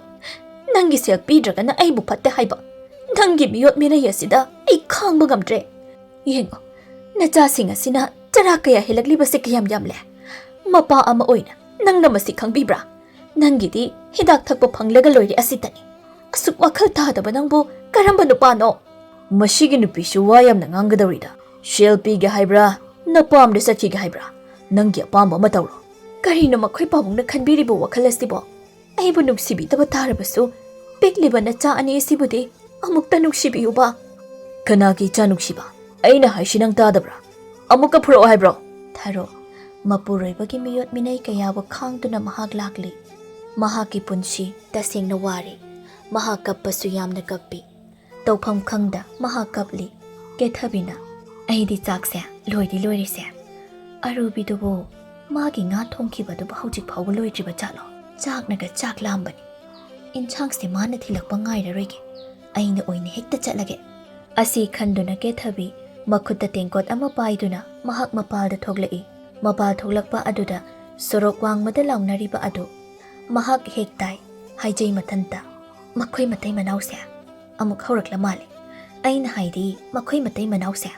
ꯅꯪꯒꯤ ꯁꯦꯜ ꯄꯤꯗ꯭ꯔꯒꯅ ꯑꯩꯕꯨ ꯐꯠꯇꯦ ꯍꯥꯏꯕ, ꯅꯪꯒꯤ ꯃꯤꯑꯣꯠ ꯃꯤꯅꯩ ꯑꯁꯤꯗ ꯑꯩ ꯈꯥꯡꯕ ꯉꯝꯗ꯭ꯔꯦ꯫ ꯌꯦꯡꯉꯣ, ꯅꯆꯥꯁꯤꯡ ꯑꯁꯤꯅ ꯆꯔꯥ ꯀꯌꯥ ꯍꯦꯜꯂꯛꯂꯤꯕꯁꯦ ꯀꯌꯥꯝ ꯌꯥꯝꯂꯦ꯫ ꯃꯄꯥ ꯑꯃ ꯑꯣꯏꯅ ꯅꯪꯅ ꯃꯁꯤ ꯈꯪꯕꯤꯕ꯭ꯔꯥ? ꯅꯪꯒꯤꯗꯤ ꯍꯤꯗꯥꯛ ꯊꯛꯄ ꯐꯪꯂꯒ ꯂꯣꯏꯔꯦ ꯑꯁꯤꯇꯅꯤ꯫ ꯑꯁꯨꯛ ꯋꯥꯈꯜ ꯇꯥꯗꯕ ꯅꯪꯕꯨ ꯀꯔꯝꯕ ꯅꯨꯄꯥꯅꯣ?" "ꯃꯁꯤꯒꯤ ꯅꯨꯄꯤꯁꯨ ꯋꯥ ꯌꯥꯝꯅ ꯉꯥꯡꯒꯗꯧꯔꯤꯗ꯫ ꯁꯦꯜ ꯄꯤꯒꯦ ꯍꯥꯏꯕ꯭ꯔꯥ, ꯅꯄꯥꯝꯗ ꯆꯠꯈꯤꯒꯦ ꯍꯥꯏꯕ꯭ꯔꯥ? ꯅꯪꯒꯤ ꯑꯄꯥꯝꯕ ꯑꯃ ꯇꯧꯔꯣ꯫" "ꯀꯔꯤꯅꯣ ꯃꯈꯣꯏ ꯄꯥꯕꯨꯡꯅ ꯈꯟꯕꯤꯔꯤꯕ ꯋꯥꯈꯜ ꯑꯁꯤꯕꯣ? ꯑꯩꯕꯨ ꯅꯨꯡꯁꯤꯕꯤꯗꯕ ꯇꯥꯔꯕꯁꯨ, ꯄꯤꯛꯂꯤꯕ ꯅꯆꯥ ꯑꯅꯤ ꯑꯁꯤꯕꯨꯗꯤ ꯑꯃꯨꯛꯇ ꯅꯨꯡꯁꯤꯕꯤꯌꯨꯕ꯫" "ꯀꯅꯥꯒꯤ ꯏꯆꯥ ꯅꯨꯡꯁꯤꯕ? ꯑꯩꯅ ꯍꯥꯏꯁꯤ ꯅꯪ ꯇꯥꯗꯕ꯭ꯔꯥ? ꯑꯃꯨꯛꯀ ꯐꯨꯔꯛꯑꯣ ꯍꯥꯏꯕ꯭ꯔꯣ?" ꯊꯔꯣ, ꯃꯄꯨꯔꯣꯏꯕꯒꯤ ꯃꯤꯑꯣꯠ ꯃꯤꯅꯩ ꯀꯌꯥꯕꯨ ꯈꯥꯡꯗꯨꯅ ꯃꯍꯥꯛ ꯂꯥꯛꯂꯤ꯫ ꯃꯍꯥꯛꯀꯤ ꯄꯨꯟꯁꯤ ꯇꯁꯦꯡꯅ ꯋꯥꯔꯦ꯫ ꯃꯍꯥꯛ ꯀꯞꯄꯁꯨ ꯌꯥꯝꯅ ꯀꯞꯄꯤ꯫ ꯇꯧꯐꯝ ꯈꯪꯗ ꯃꯍꯥꯛ ꯀꯞꯂꯤ꯫ ꯀꯦꯊꯕꯤꯅ, "ꯑꯩꯗꯤ ꯆꯥꯛꯁꯦ ꯂꯣꯏꯗꯤ ꯂꯣꯏꯔꯤꯁꯦ꯫ ꯑꯔꯨꯕꯤꯗꯨꯕꯨ, ꯃꯥꯒꯤ ꯉꯥ ꯊꯣꯡꯈꯤꯕꯗꯨꯕꯨ ꯍꯧꯖꯤꯛ ꯐꯥꯎꯕ ꯂꯣꯏꯗ꯭ꯔꯤꯕ ꯖꯥꯠꯂꯣ? ꯆꯥꯛꯅꯒ ꯆꯥꯛ ꯂꯥꯝꯕꯅꯤ꯫ ꯏꯟꯁꯥꯡꯁꯦ ꯃꯥꯅ ꯊꯤꯜꯂꯛꯄ ꯉꯥꯏꯔꯔꯣꯏꯒꯦ꯫ ꯑꯩꯅ ꯑꯣꯏꯅ ꯍꯦꯛꯇ ꯆꯠꯂꯒꯦ꯫" ꯑꯁꯤ ꯈꯟꯗꯨꯅ ꯀꯦꯊꯕꯤ ꯃꯈꯨꯠꯇ ꯇꯦꯡꯀꯣꯠ ꯑꯃ ꯄꯥꯏꯗꯨꯅ ꯃꯍꯥꯛ ꯃꯄꯥꯜꯗ ꯊꯣꯛꯂꯛꯏ꯫ ꯃꯄꯥꯜ ꯊꯣꯛꯂꯛꯄ ꯑꯗꯨꯗ ꯁꯣꯔꯣꯛ ꯋꯥꯡꯃꯗ ꯂꯥꯎꯅꯔꯤꯕ ꯑꯗꯨ ꯃꯍꯥꯛ ꯍꯦꯛ ꯇꯥꯏ꯫ ꯍꯥꯏꯖꯩ ꯃꯊꯟꯇ, "ꯃꯈꯣꯏ ꯃꯇꯩ ꯃꯅꯥꯎꯁꯦ ꯑꯃꯨꯛ ꯍꯧꯔꯛꯂ ꯃꯥꯜꯂꯦ꯫ ꯑꯩꯅ ꯍꯥꯏꯗꯤ, ꯃꯈꯣꯏ ꯃꯇꯩ ꯃꯅꯥꯎꯁꯦ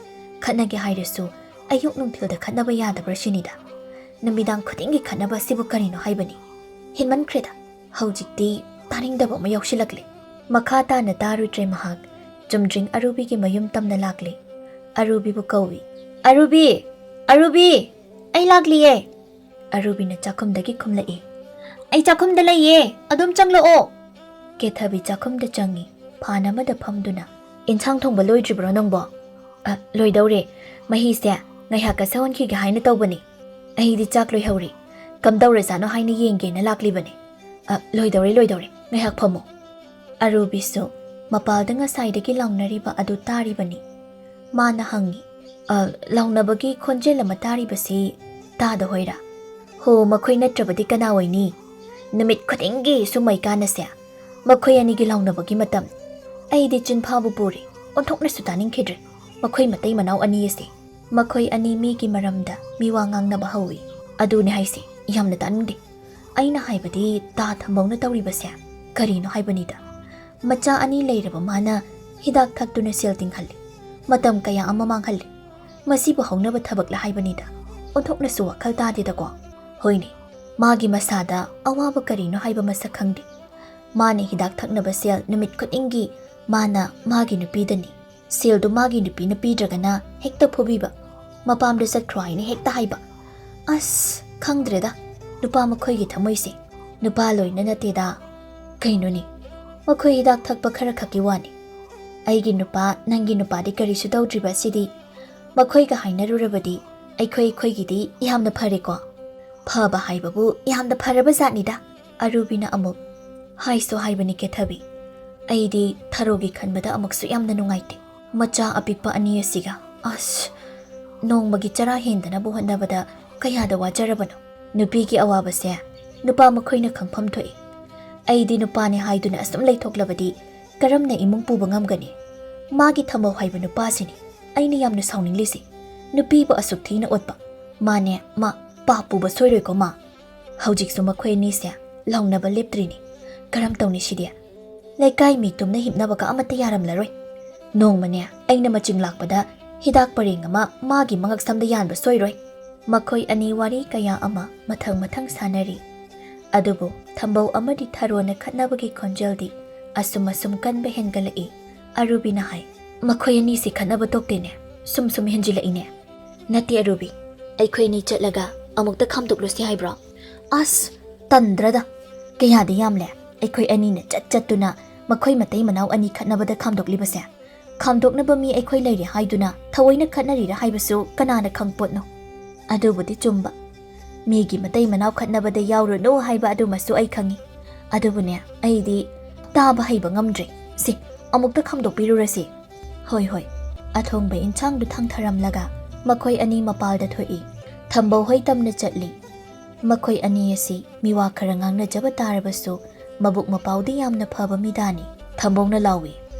ꯈꯠꯅꯒꯦ ꯍꯥꯏꯔꯁꯨ ꯑꯌꯨꯛ ꯅꯨꯡꯊꯤꯜꯗ ꯈꯠꯅꯕ ꯌꯥꯗꯕ꯭ꯔꯥ ꯁꯤꯅꯤꯗ꯫ ꯅꯨꯃꯤꯗꯥꯡ ꯈꯨꯗꯤꯡꯒꯤ ꯈꯠꯅꯕ ꯑꯁꯤꯕꯨ ꯀꯔꯤꯅꯣ ꯍꯥꯏꯕꯅꯤ? ꯍꯦꯟꯃꯟꯈ꯭ꯔꯦꯗ꯫ ꯍꯧꯖꯤꯛꯇꯤ ꯇꯥꯅꯤꯡꯗꯕ ꯑꯃ ꯌꯥꯎꯁꯤꯜꯂꯛꯂꯦ꯫ ꯃꯈꯥ ꯇꯥꯅ ꯇꯥꯔꯨꯗ꯭ꯔꯦ ꯃꯍꯥꯛ꯫ ꯆꯨꯝꯗ꯭ꯔꯤꯡ ꯑꯔꯨꯕꯤꯒꯤ ꯃꯌꯨꯝ ꯇꯝꯅ ꯂꯥꯛꯂꯦ꯫ ꯑꯔꯨꯕꯤꯕꯨ ꯀꯧꯏ꯫ "ꯑꯔꯨꯕꯤ! ꯑꯔꯨꯕꯤ! ꯑꯩ ꯂꯥꯛꯂꯤꯌꯦ!" ꯑꯔꯨꯕꯤꯅ ꯆꯥꯛꯈꯨꯝꯗꯒꯤ ꯈꯨꯝꯂꯛꯏ꯫ "ꯑꯩ ꯆꯥꯛꯈꯨꯝꯗ ꯂꯩꯌꯦ, ꯑꯗꯨꯝ ꯆꯪꯂꯛꯑꯣ!" ꯀꯦꯊꯕꯤ ꯆꯥꯛꯈꯨꯝꯗ ꯆꯪꯉꯤ, ꯐꯥꯟ ꯑꯃꯗ ꯐꯝꯗꯨꯅ꯫ "ꯏꯟꯁꯥꯡ ꯊꯣꯡꯕ ꯂꯣꯏꯗ꯭ꯔꯤꯕ꯭ꯔꯣ ꯅꯪꯕꯣ?" "ꯑ, ꯂꯣꯏꯗꯧꯔꯦ꯫ ꯃꯍꯤꯁꯦ ꯉꯥꯏꯍꯥꯛꯀ ꯁꯧꯍꯟꯈꯤꯒꯦ ꯍꯥꯏꯅ ꯇꯧꯕꯅꯤ꯫ ꯑꯩꯗꯤ ꯆꯥꯛ ꯂꯣꯏꯍꯧꯔꯦ꯫ ꯀꯝꯗꯧꯔꯖꯥꯠꯅꯣ ꯍꯥꯏꯅ ꯌꯦꯡꯒꯦꯅ ꯂꯥꯛꯂꯤꯕꯅꯤ꯫ ꯑ, ꯂꯣꯏꯗꯧꯔꯦ, ꯂꯣꯏꯗꯧꯔꯦ꯫ ꯉꯥꯏꯍꯥꯛ ꯐꯝꯃꯣ꯫" ꯑꯔꯨꯕꯤꯁꯨ ꯃꯄꯥꯜꯗ ꯉꯁꯥꯏꯗꯒꯤ ꯂꯥꯎꯅꯔꯤꯕ ꯑꯗꯨ ꯇꯥꯔꯤꯕꯅꯤ꯫ ꯃꯥꯅ ꯍꯪꯉꯤ, "ꯑ, ꯂꯥꯎꯅꯕꯒꯤ ꯈꯣꯟꯖꯦꯜ ꯑꯃ ꯇꯥꯔꯤꯕꯁꯤ ꯇꯥꯗ ꯍꯣꯏꯔꯥ?" "ꯍꯣ, ꯃꯈꯣꯏ ꯅꯠꯇ꯭ꯔꯕꯗꯤ ꯀꯅꯥ ꯑꯣꯏꯅꯤ? ꯅꯨꯃꯤꯠ ꯈꯨꯗꯤꯡꯒꯤ ꯁꯨꯝꯃꯩ ꯀꯥꯟꯅꯁꯦ꯫ ꯃꯈꯣꯏ ꯑꯅꯤꯒꯤ ꯂꯥꯎꯅꯕꯒꯤ ꯃꯇꯝ꯫ ꯑꯩꯗꯤ ꯆꯤꯟꯐꯥꯕꯨ ꯄꯨꯔꯦ꯫ ꯑꯣꯟꯊꯣꯛꯅꯁꯨ ꯇꯥꯅꯤꯡꯈꯤꯗ꯭ꯔꯦ꯫ ꯃꯈꯣꯏ ꯃꯇꯩ ꯃꯅꯥꯎ ꯑꯅꯤ ꯑꯁꯤ꯫" ꯃꯈꯣꯏ ꯑꯅꯤ ꯃꯤꯒꯤ ꯃꯔꯝꯗ ꯃꯤꯋꯥ ꯉꯥꯡꯅꯕ ꯍꯧꯏ꯫ "ꯑꯗꯨꯅꯦ ꯍꯥꯏꯁꯦ, ꯌꯥꯝꯅ ꯇꯥꯅꯤꯡꯗꯦ꯫ ꯑꯩꯅ ꯍꯥꯏꯕꯗꯤ ꯇꯥ ꯊꯝꯕꯧꯅ ꯇꯧꯔꯤꯕꯁꯦ ꯀꯔꯤꯅꯣ ꯍꯥꯏꯕꯅꯤꯗ꯫ ꯃꯆꯥ ꯑꯅꯤ ꯂꯩꯔꯕ ꯃꯥꯅ ꯍꯤꯗꯥꯛ ꯊꯛꯇꯨꯅ ꯁꯦꯜ ꯇꯤꯡꯍꯜꯂꯤ꯫ ꯃꯇꯝ ꯀꯌꯥ ꯑꯃ ꯃꯥꯡꯍꯜꯂꯤ꯫ ꯃꯁꯤꯕꯨ ꯍꯧꯅꯕ ꯊꯕꯛꯂ ꯍꯥꯏꯕꯅꯤꯗ꯫ ꯑꯣꯟꯊꯣꯛꯅꯁꯨ ꯋꯥꯈꯜ ꯇꯥꯗꯦꯗꯀꯣ꯫ ꯍꯣꯏꯅꯦ, ꯃꯥꯒꯤ ꯃꯁꯥꯗ ꯑꯋꯥꯕ ꯀꯔꯤꯅꯣ ꯍꯥꯏꯕ ꯃꯁꯛ ꯈꯪꯗꯦ꯫ ꯃꯥꯅ ꯍꯤꯗꯥꯛ ꯊꯛꯅꯕ ꯁꯦꯜ ꯅꯨꯃꯤꯠ ꯈꯨꯗꯤꯡꯒꯤ ꯃꯥꯅ ꯃꯥꯒꯤ ꯅꯨꯄꯤꯗꯅꯤ꯫ ꯁꯦꯜꯗꯨ ꯃꯥꯒꯤ ꯅꯨꯄꯤꯅ ꯄꯤꯗ꯭ꯔꯒꯅ ꯍꯦꯛꯇ ꯐꯨꯕꯤꯕ, ꯃꯄꯥꯝꯗ ꯆꯠꯈ꯭ꯔꯣ ꯍꯥꯏꯅ ꯍꯦꯛꯇ ꯍꯥꯏꯕ꯫ ꯑꯁ, ꯈꯪꯗ꯭ꯔꯦꯗ, ꯅꯨꯄꯥ ꯃꯈꯣꯏꯒꯤ ꯊꯃꯣꯏꯁꯦ꯫ ꯅꯨꯄꯥ ꯂꯣꯏꯅ ꯅꯠꯇꯦꯗ꯫ ꯀꯩꯅꯣꯅꯦ, ꯃꯈꯣꯏ ꯍꯤꯗꯥꯛ ꯊꯛꯄ ꯈꯔ ꯈꯛꯀꯤ ꯋꯥꯅꯤ꯫ ꯑꯩꯒꯤ ꯅꯨꯄꯥ, ꯅꯪꯒꯤ ꯅꯨꯄꯥꯗꯤ ꯀꯔꯤꯁꯨ ꯇꯧꯗ꯭ꯔꯤꯕ ꯑꯁꯤꯗꯤ꯫ ꯃꯈꯣꯏꯒ ꯍꯥꯏꯅꯔꯨꯔꯕꯗꯤ ꯑꯩꯈꯣꯏ ꯑꯩꯈꯣꯏꯒꯤꯗꯤ ꯌꯥꯝꯅ ꯐꯔꯦꯀꯣ꯫" "ꯐꯕ ꯍꯥꯏꯕꯕꯨ ꯌꯥꯝꯅ ꯐꯔꯕ ꯖꯥꯠꯅꯤꯗ꯫" ꯑꯔꯨꯕꯤꯅ ꯑꯃꯨꯛ ꯍꯥꯏꯁꯨ ꯍꯥꯏꯕꯅꯤ ꯀꯦꯊꯕꯤ꯫ ꯑꯩꯗꯤ ꯊꯔꯣꯒꯤ ꯈꯟꯕꯗ ꯑꯃꯨꯛꯁꯨ ꯌꯥꯝꯅ ꯅꯨꯡꯉꯥꯏꯇꯦ꯫ ꯃꯆꯥ ꯑꯄꯤꯛꯄ ꯑꯅꯤ ꯑꯁꯤꯒ꯫ ꯑꯁ, ꯅꯣꯡꯃꯒꯤ ꯆꯔꯥ ꯍꯦꯟꯗꯅꯕ ꯍꯣꯠꯅꯕꯗ ꯀꯌꯥꯗ ꯋꯥꯖꯔꯕꯅꯣ꯫ ꯅꯨꯄꯤꯒꯤ ꯑꯋꯥꯕꯁꯦ ꯅꯨꯄꯥ ꯃꯈꯣꯏꯅ ꯈꯪꯐꯝ ꯊꯣꯛꯏ꯫ ꯑꯩꯗꯤ ꯅꯨꯄꯥꯅꯦ ꯍꯥꯏꯗꯨꯅ ꯑꯁꯨꯝ ꯂꯩꯊꯣꯛꯂꯕꯗꯤ ꯀꯔꯝꯅ ꯏꯃꯨꯡ ꯄꯨꯕ ꯉꯝꯒꯅꯤ? ꯃꯥꯒꯤ ꯊꯝꯃꯧ ꯍꯥꯏꯕ ꯅꯨꯄꯥꯁꯤꯅꯤ ꯑꯩꯅ ꯌꯥꯝꯅ ꯁꯥꯎꯅꯤꯡꯂꯤꯁꯤ꯫ ꯅꯨꯄꯤꯕꯨ ꯑꯁꯨꯛ ꯊꯤꯅ ꯑꯣꯠꯄ꯫ ꯃꯥꯅꯦ, ꯃꯥ ꯄꯥꯞ ꯄꯨꯕ ꯁꯣꯏꯔꯣꯏꯀꯣ ꯃꯥ꯫ ꯍꯧꯖꯤꯛꯁꯨ ꯃꯈꯣꯏ ꯑꯅꯤꯁꯦ ꯂꯥꯎꯅꯕ ꯂꯦꯞꯇ꯭ꯔꯤꯅꯤ꯫ ꯀꯔꯝ ꯇꯧꯅꯤ ꯁꯤꯗꯤ? ꯂꯩꯀꯥꯏ ꯃꯤ ꯇꯨꯝꯅ ꯍꯤꯞꯅꯕꯒ ꯑꯃꯠꯇ ꯌꯥꯔꯝꯂꯔꯣꯏ꯫ ꯅꯣꯡꯃꯅꯦ ꯑꯩꯅ ꯃꯆꯤꯡ ꯂꯥꯛꯄꯗ ꯍꯤꯗꯥꯛ ꯄꯔꯦꯡ ꯑꯃ ꯃꯥꯒꯤ ꯃꯉꯛꯁꯝꯗ ꯌꯥꯟꯕ ꯁꯣꯏꯔꯣꯏ꯫ ꯃꯈꯣꯏ ꯑꯅꯤ ꯋꯥꯔꯤ ꯀꯌꯥ ꯑꯃ ꯃꯊꯪ ꯃꯊꯪ ꯁꯥꯟꯅꯔꯤ꯫ ꯑꯗꯨꯕꯨ ꯊꯝꯕꯧ ꯑꯃꯗꯤ ꯊꯔꯣꯅ ꯈꯠꯅꯕꯒꯤ ꯈꯣꯟꯖꯦꯜꯗꯤ ꯑꯁꯨꯝ ꯑꯁꯨꯝ ꯀꯟꯕ ꯍꯦꯟꯒꯠꯂꯛꯏ꯫ ꯑꯔꯨꯕꯤꯅ ꯍꯥꯏ, "ꯃꯈꯣꯏ ꯑꯅꯤꯁꯤ ꯈꯠꯅꯕ ꯇꯣꯛꯇꯦꯅꯦ, ꯁꯨꯝ ꯁꯨꯝ ꯍꯦꯟꯖꯤꯜꯂꯛꯏꯅꯦ꯫" "ꯅꯠꯇꯦ ꯑꯔꯨꯕꯤ, ꯑꯩꯈꯣꯏ ꯑꯅꯤ ꯆꯠꯂꯒ ꯑꯃꯨꯛꯇ ꯈꯥꯝꯗꯣꯛꯂꯨꯁꯤ ꯍꯥꯏꯕ꯭ꯔꯣ?" "ꯑꯁ, ꯇꯟꯗ꯭ꯔꯗ, ꯀꯌꯥꯗꯤ ꯌꯥꯝꯂꯦ ꯑꯩꯈꯣꯏ ꯑꯅꯤꯅ ꯆꯠ ꯆꯠꯇꯨꯅ ꯃꯈꯣꯏ ꯃꯇꯩ ꯃꯅꯥꯎ ꯑꯅꯤ ꯈꯠꯅꯕꯗ ꯈꯥꯝꯗꯣꯛꯂꯤꯕꯁꯦ꯫ ꯈꯥꯝꯗꯣꯛꯅꯕ ꯃꯤ ꯑꯩꯈꯣꯏ ꯂꯩꯔꯦ ꯍꯥꯏꯗꯨꯅ ꯊꯑꯣꯏꯅ ꯈꯠꯅꯔꯤꯔꯥ ꯍꯥꯏꯕꯁꯨ ꯀꯅꯥꯅ ꯈꯪꯄꯣꯠꯅꯣ?" "ꯑꯗꯨꯕꯨꯗꯤ ꯆꯨꯝꯕ, ꯃꯤꯒꯤ ꯃꯇꯩ ꯃꯅꯥꯎ ꯈꯠꯅꯕꯗ ꯌꯥꯎꯔꯨꯅꯨ ꯍꯥꯏꯕ ꯑꯗꯨꯃꯁꯨ ꯑꯩ ꯈꯪꯉꯤ꯫ ꯑꯗꯨꯕꯨꯅꯦ, ꯑꯩꯗꯤ ꯇꯥꯕ ꯍꯩꯕ ꯉꯝꯗ꯭ꯔꯦ꯫ ꯁꯤ, ꯑꯃꯨꯛꯇ ꯈꯥꯝꯗꯣꯛꯄꯤꯔꯨꯔꯁꯤ꯫" "ꯍꯣꯏ, ꯍꯣꯏ꯫" ꯑꯊꯣꯡꯕ ꯏꯟꯁꯥꯡꯗꯨ ꯊꯥꯡꯊꯔꯝꯂꯒ ꯃꯈꯣꯏ ꯑꯅꯤ ꯃꯄꯥꯜꯗ ꯊꯣꯛꯏ꯫ ꯊꯝꯕꯧ ꯍꯣꯏ ꯇꯝꯅ ꯆꯠꯂꯤ꯫ ꯃꯈꯣꯏ ꯑꯅꯤ ꯑꯁꯤ ꯃꯤꯋꯥ ꯈꯔ ꯉꯥꯡꯅꯖꯕ ꯇꯥꯔꯕꯁꯨ ꯃꯕꯨꯛ ꯃꯄꯥꯎꯗꯤ ꯌꯥꯝꯅ ꯐꯕ ꯃꯤꯗꯥꯅꯤ꯫ ꯊꯝꯕꯧꯅ ꯂꯥꯎꯏ,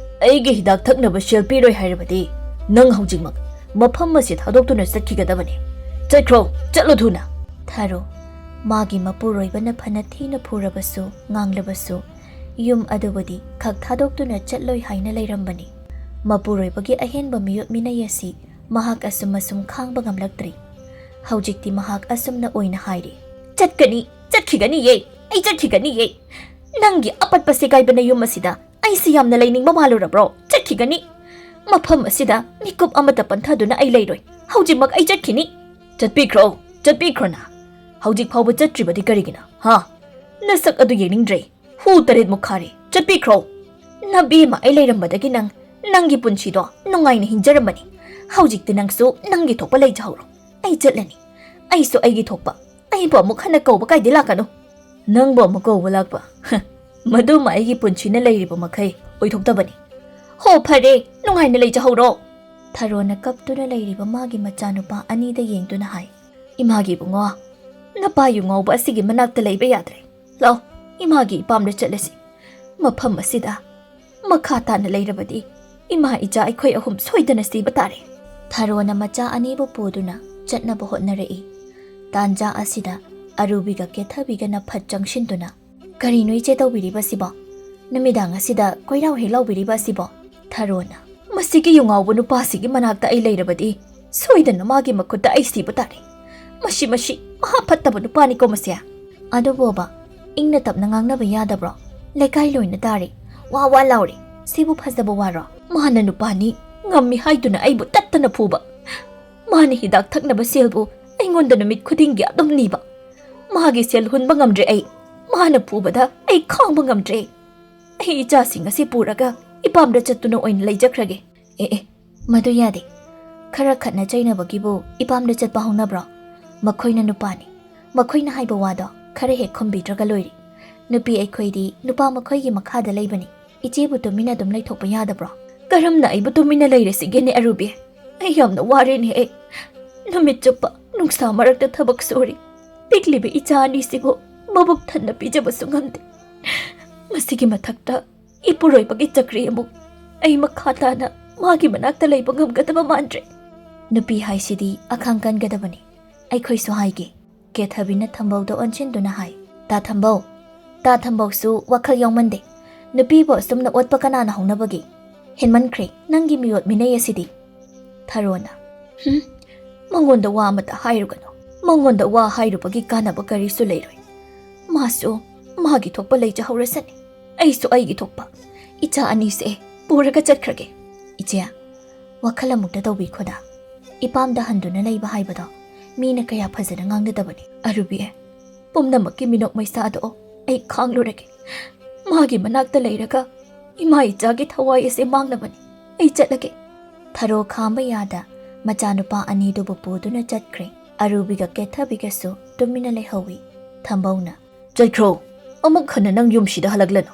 "ꯑꯩꯒꯤ ꯍꯤꯗꯥꯛ ꯊꯛꯅꯕ ꯁꯦꯜ ꯄꯤꯔꯣꯏ ꯍꯥꯏꯔꯕꯗꯤ ꯅꯪ ꯍꯧꯖꯤꯛꯃꯛ ꯃꯐꯝ ꯑꯁꯤ ꯊꯥꯗꯣꯛꯇꯨꯅ ꯆꯠꯈꯤꯒꯗꯕꯅꯤ꯫ ꯆꯠꯈ꯭ꯔꯣ, ꯆꯠꯂꯣ ꯊꯨꯅ!" ꯊꯔꯣ, ꯃꯥꯒꯤ ꯃꯄꯨꯔꯣꯏꯕꯅ ꯐꯅ ꯊꯤꯅ ꯐꯨꯔꯕꯁꯨ, ꯉꯥꯡꯂꯕꯁꯨ, ꯌꯨꯝ ꯑꯗꯨꯕꯨꯗꯤ ꯈꯛ ꯊꯥꯗꯣꯛꯇꯨꯅ ꯆꯠꯂꯣꯏ ꯍꯥꯏꯅ ꯂꯩꯔꯝꯕꯅꯤ꯫ ꯃꯄꯨꯔꯣꯏꯕꯒꯤ ꯑꯍꯦꯟꯕ ꯃꯤꯑꯣꯠ ꯃꯤꯅꯩ ꯑꯁꯤ ꯃꯍꯥꯛ ꯑꯁꯨꯝ ꯑꯁꯨꯝ ꯈꯥꯡꯕ ꯉꯝꯂꯛꯇ꯭ꯔꯤ꯫ ꯍꯧꯖꯤꯛꯇꯤ ꯃꯍꯥꯛ ꯑꯁꯨꯝꯅ ꯑꯣꯏꯅ ꯍꯥꯏꯔꯤ, "ꯆꯠꯀꯅꯤ, ꯆꯠꯈꯤꯒꯅꯤꯌꯦ, ꯑꯩ ꯆꯠꯈꯤꯒꯅꯤꯌꯦ꯫ ꯅꯪꯒꯤ ꯑꯄꯠꯄ ꯁꯦꯒꯥꯏꯕ ꯅꯌꯨꯝ ꯑꯁꯤꯗ ꯑꯩꯁꯤ ꯌꯥꯝꯅ ꯂꯩꯅꯤꯡꯕ ꯃꯥꯜꯂꯨꯔꯕ꯭ꯔꯣ? ꯆꯠꯈꯤꯒꯅꯤ꯫ ꯃꯐꯝ ꯑꯁꯤꯗ ꯃꯤꯀꯨꯞ ꯑꯃꯠꯇ ꯄꯟꯊꯗꯨꯅ ꯑꯩ ꯂꯩꯔꯣꯏ꯫ ꯍꯧꯖꯤꯛꯃꯛ ꯑꯩ ꯆꯠꯈꯤꯅꯤ꯫" "ꯆꯠꯄꯤꯈ꯭ꯔꯣ, ꯆꯠꯄꯤꯈ꯭ꯔꯣꯅ꯫ ꯍꯧꯖꯤꯛ ꯐꯥꯎꯕ ꯆꯠꯇ꯭ꯔꯤꯕꯗꯤ ꯀꯔꯤꯒꯤꯅꯣ, ꯍꯥ? ꯅꯁꯛ ꯑꯗꯨ ꯌꯦꯡꯅꯤꯡꯗ꯭ꯔꯦ꯫ ꯍꯨ ꯇꯔꯦꯠꯃꯨꯛ ꯈꯥꯔꯦ꯫ ꯆꯠꯄꯤꯈ꯭ꯔꯣ꯫ ꯅꯕꯦꯝꯃ ꯑꯩ ꯂꯩꯔꯝꯕꯗꯒꯤ ꯅꯪ, ꯅꯪꯒꯤ ꯄꯨꯟꯁꯤꯗꯣ ꯅꯨꯡꯉꯥꯏꯅ ꯍꯤꯡꯖꯔꯝꯕꯅꯤ꯫ ꯍꯧꯖꯤꯛꯇꯤ ꯅꯪꯁꯨ ꯅꯪꯒꯤ ꯊꯣꯛꯄ ꯂꯩꯖꯍꯧꯔꯣ꯫ ꯑꯩ ꯆꯠꯂꯅꯤ꯫ ꯑꯩꯁꯨ ꯑꯩꯒꯤ ꯊꯣꯛꯄ꯫ ꯑꯩꯕꯨ ꯑꯃꯨꯛ ꯍꯟꯅ ꯀꯧꯕ ꯀꯥꯏꯗꯤ ꯂꯥꯛꯀꯅꯨ꯫" "ꯅꯪꯕꯨ ꯑꯃꯨꯛ ꯀꯧꯕ ꯂꯥꯛꯄ? ꯍ, ꯃꯗꯨꯃ ꯑꯩꯒꯤ ꯄꯨꯟꯁꯤꯅ ꯂꯩꯔꯤꯕ ꯃꯈꯩ ꯑꯣꯏꯊꯣꯛꯇꯕꯅꯤ꯫" "ꯍꯣ, ꯐꯔꯦ, ꯅꯨꯡꯉꯥꯏꯅ ꯂꯩꯖꯍꯧꯔꯣ꯫" ꯊꯔꯣꯅ ꯀꯞꯇꯨꯅ ꯂꯩꯔꯤꯕ ꯃꯥꯒꯤ ꯃꯆꯥꯅꯨꯄꯥ ꯑꯅꯤꯗ ꯌꯦꯡꯗꯨꯅ ꯍꯥꯏ, "ꯏꯃꯥꯒꯤ ꯏꯕꯨꯡꯉꯣ, ꯅꯄꯥ ꯌꯨ ꯉꯥꯎꯕ ꯑꯁꯤꯒꯤ ꯃꯅꯥꯛꯇ ꯂꯩꯕ ꯌꯥꯗ꯭ꯔꯦ꯫ ꯂꯥꯎ, ꯏꯃꯥꯒꯤ ꯏꯄꯥꯝꯗ ꯆꯠꯂꯁꯤ꯫ ꯃꯐꯝ ꯑꯁꯤꯗ ꯃꯈꯥ ꯇꯥꯅ ꯂꯩꯔꯕꯗꯤ ꯏꯃꯥ ꯏꯆꯥ ꯑꯩꯈꯣꯏ ꯑꯍꯨꯝ ꯁꯣꯏꯗꯅ ꯁꯤꯕ ꯇꯥꯔꯦ꯫" ꯊꯔꯣꯅ ꯃꯆꯥ ꯑꯅꯤꯕꯨ ꯄꯨꯗꯨꯅ ꯆꯠꯅꯕ ꯍꯣꯠꯅꯔꯛꯏ꯫ ꯇꯥꯟꯖꯥ ꯑꯁꯤꯗ ꯑꯔꯨꯕꯤꯒ ꯀꯦꯊꯕꯤꯒꯅ ꯐꯠ ꯆꯪꯁꯤꯟꯗꯨꯅ, "ꯀꯔꯤꯅꯣ ꯏꯆꯦ ꯇꯧꯕꯤꯔꯤꯕ ꯑꯁꯤꯕꯣ? ꯅꯨꯃꯤꯗꯥꯡ ꯑꯁꯤꯗ ꯀꯣꯏꯔꯥꯎ ꯍꯦꯛ ꯂꯥꯎꯕꯤꯔꯤꯕ ꯑꯁꯤꯕꯣ?" ꯊꯔꯣꯅ, "ꯃꯁꯤꯒꯤ ꯌꯨ ꯉꯥꯎꯕ ꯅꯨꯄꯥꯁꯤꯒꯤ ꯃꯅꯥꯛꯇ ꯑꯩ ꯂꯩꯔꯕꯗꯤ ꯁꯣꯏꯗꯅ ꯃꯥꯒꯤ ꯃꯈꯨꯠꯇ ꯑꯩ ꯁꯤꯕ ꯇꯥꯔꯦ꯫ ꯃꯁꯤ, ꯃꯁꯤ ꯃꯍꯥ ꯐꯠꯇꯕ ꯅꯨꯄꯥꯅꯤꯀꯣ ꯃꯁꯦ꯫ ꯑꯗꯨꯕꯣꯕ, ꯏꯪꯅ ꯇꯞꯅ ꯉꯥꯡꯅꯕ ꯌꯥꯗꯕ꯭ꯔꯣ? ꯂꯩꯀꯥꯏ ꯂꯣꯏꯅ ꯇꯥꯔꯦ꯫ ꯋꯥ ꯋꯥ ꯂꯥꯎꯔꯦ꯫ ꯁꯤꯕꯨ ꯐꯖꯕ ꯋꯥꯔꯣ? ꯃꯥꯅ ꯅꯨꯄꯥꯅꯤ, ꯉꯝꯃꯤ ꯍꯥꯏꯗꯨꯅ ꯑꯩꯕꯨ ꯇꯠꯇꯅ ꯐꯨꯕ꯫ ꯃꯥꯅ ꯍꯤꯗꯥꯛ ꯊꯛꯅꯕ ꯁꯦꯜꯕꯨ ꯑꯩꯉꯣꯟꯗ ꯅꯨꯃꯤꯠ ꯈꯨꯗꯤꯡꯒꯤ ꯑꯗꯨꯝ ꯅꯤꯕ꯫ ꯃꯥꯒꯤ ꯁꯦꯜ ꯍꯨꯟꯕ ꯉꯝꯗ꯭ꯔꯦ ꯑꯩ꯫ ꯃꯥꯅ ꯐꯨꯕꯗ ꯑꯩ ꯈꯥꯡꯕ ꯉꯝꯗ꯭ꯔꯦ꯫ ꯑꯩ ꯏꯆꯥꯁꯤꯡ ꯑꯁꯤ ꯄꯨꯔꯒ ꯏꯄꯥꯝꯗ ꯆꯠꯇꯨꯅ ꯑꯣꯏꯅ ꯂꯩꯖꯈ꯭ꯔꯒꯦ꯫ ꯑꯦ ꯑꯦ, ꯃꯗꯨ ꯌꯥꯗꯦ꯫ ꯈꯔ ꯈꯠꯅ ꯆꯩꯅꯕꯒꯤꯕꯨ ꯏꯄꯥꯝꯗ ꯆꯠꯄ ꯍꯧꯅꯕ꯭ꯔꯣ? ꯃꯈꯣꯏꯅ ꯅꯨꯄꯥꯅꯤ꯫ ꯃꯈꯣꯏꯅ ꯍꯥꯏꯕ ꯋꯥꯗꯣ ꯈꯔ ꯍꯦꯛ ꯈꯨꯝꯕꯤꯗ꯭ꯔꯒ ꯂꯣꯏꯔꯦ꯫ ꯅꯨꯄꯤ ꯑꯩꯈꯣꯏꯗꯤ ꯅꯨꯄꯥ ꯃꯈꯣꯏꯒꯤ ꯃꯈꯥꯗ ꯂꯩꯕꯅꯤ꯫ ꯏꯆꯦꯕꯨ ꯇꯨꯃꯤꯟꯅ ꯑꯗꯨꯝ ꯂꯩꯊꯣꯛꯄ ꯌꯥꯗꯕ꯭ꯔꯣ? ꯀꯔꯝꯅ ꯑꯩꯕꯨ ꯇꯨꯃꯤꯟꯅ ꯂꯩꯔꯁꯤꯒꯦꯅꯦ ꯑꯔꯨꯕꯤ? ꯑꯩ ꯌꯥꯝꯅ ꯋꯥꯔꯦꯅꯦ ꯑꯩ꯫ ꯅꯨꯃꯤꯠ ꯆꯨꯞꯄ ꯅꯨꯡꯁꯥ ꯃꯔꯛꯇ ꯊꯕꯛ ꯁꯨꯔꯤ꯫ ꯄꯤꯛꯂꯤꯕ ꯏꯆꯥ ꯑꯅꯤꯁꯤꯕꯨ ꯃꯕꯨꯛ ꯊꯟꯅ ꯄꯤꯖꯕꯁꯨ ꯉꯝꯗꯦ꯫ ꯃꯁꯤꯒꯤ ꯃꯊꯛꯇ ꯏꯄꯨꯔꯣꯏꯕꯒꯤ ꯆꯀ꯭ꯔꯤ ꯑꯃꯨꯛ꯫ ꯑꯩ ꯃꯈꯥ ꯇꯥꯅ ꯃꯥꯒꯤ ꯃꯅꯥꯛꯇ ꯂꯩꯕ ꯉꯝꯒꯗꯕ ꯃꯥꯟꯗ꯭ꯔꯦ꯫ ꯅꯨꯄꯤ ꯍꯥꯏꯁꯤꯗꯤ ꯑꯈꯥꯡ ꯀꯟꯒꯗꯕꯅꯤ꯫ ꯑꯩꯈꯣꯏꯁꯨ ꯍꯥꯏꯒꯦ꯫ ꯀꯦꯊꯕꯤꯅ ꯊꯝꯕꯧꯗ ꯑꯣꯟꯁꯤꯟꯗꯨꯅ ꯍꯥꯏ, "ꯇꯥ ꯊꯝꯕꯧ, ꯇꯥ ꯊꯝꯕꯧꯁꯨ ꯋꯥꯈꯜ ꯌꯥꯎꯃꯟꯗꯦ꯫ ꯅꯨꯄꯤꯕꯨ ꯑꯁꯨꯝꯅ ꯑꯣꯠꯄ ꯀꯅꯥꯅ ꯍꯧꯅꯕꯒꯦ? ꯍꯦꯟꯃꯟꯈ꯭ꯔꯦ ꯅꯪꯒꯤ ꯃꯤꯑꯣꯠ ꯃꯤꯅꯩ ꯑꯁꯤꯗꯤ꯫" ꯊꯔꯣꯅ, "ꯍꯨꯝ, ꯃꯉꯣꯟꯗ ꯋꯥ ꯑꯃꯇ ꯍꯥꯏꯔꯨꯒꯅꯨ꯫ ꯃꯉꯣꯟꯗ ꯋꯥ ꯍꯥꯏꯔꯨꯕꯒꯤ ꯀꯥꯟꯅꯕ ꯀꯔꯤꯁꯨ ꯂꯩꯔꯣꯏ꯫ ꯃꯥꯁꯨ ꯃꯥꯒꯤ ꯊꯣꯛꯄ ꯂꯩꯖꯍꯧꯔꯁꯅꯤ꯫ ꯑꯩꯁꯨ ꯑꯩꯒꯤ ꯊꯣꯛꯄ꯫ ꯏꯆꯥ ꯑꯅꯤꯁꯦ ꯄꯨꯔꯒ ꯆꯠꯈ꯭ꯔꯒꯦ꯫" "ꯏꯆꯦ, ꯋꯥꯈꯜ ꯑꯃꯨꯛꯇ ꯇꯧꯕꯤꯈꯣꯗ꯫ ꯏꯄꯥꯝꯗ ꯍꯟꯗꯨꯅ ꯂꯩꯕ ꯍꯥꯏꯕꯗꯣ ꯃꯤꯅ ꯀꯌꯥ ꯐꯖꯅ ꯉꯥꯡꯅꯗꯕꯅꯤ꯫ ꯑꯔꯨꯕꯤ, ꯄꯨꯝꯅꯃꯛꯀꯤ ꯃꯤꯅꯣꯛ ꯃꯩꯁꯥꯗꯣ ꯑꯩ ꯈꯥꯡꯂꯨꯔꯒꯦ꯫ ꯃꯥꯒꯤ ꯃꯅꯥꯛꯇ ꯂꯩꯔꯒ ꯏꯃꯥ ꯏꯆꯥꯒꯤ ꯊꯋꯥꯏ ꯑꯁꯦ ꯃꯥꯡꯅꯕꯅꯤ꯫ ꯑꯩ ꯆꯠꯂꯒꯦ꯫" ꯊꯔꯣ ꯈꯥꯝꯕ ꯌꯥꯗ ꯃꯆꯥꯅꯨꯄꯥ ꯑꯅꯤꯗꯨꯕꯨ ꯄꯨꯗꯨꯅ ꯆꯠꯈ꯭ꯔꯦ꯫ ꯑꯔꯨꯕꯤꯒ ꯀꯦꯊꯕꯤꯒꯁꯨ ꯇꯨꯃꯤꯟꯅ ꯂꯩꯍꯧꯏ꯫ ꯊꯝꯕꯧꯅ, "ꯆꯠꯈ꯭ꯔꯣ꯫ ꯑꯃꯨꯛ ꯍꯟꯅ ꯅꯪ ꯌꯨꯝꯁꯤꯗ ꯍꯜꯂꯛꯂꯅꯨ꯫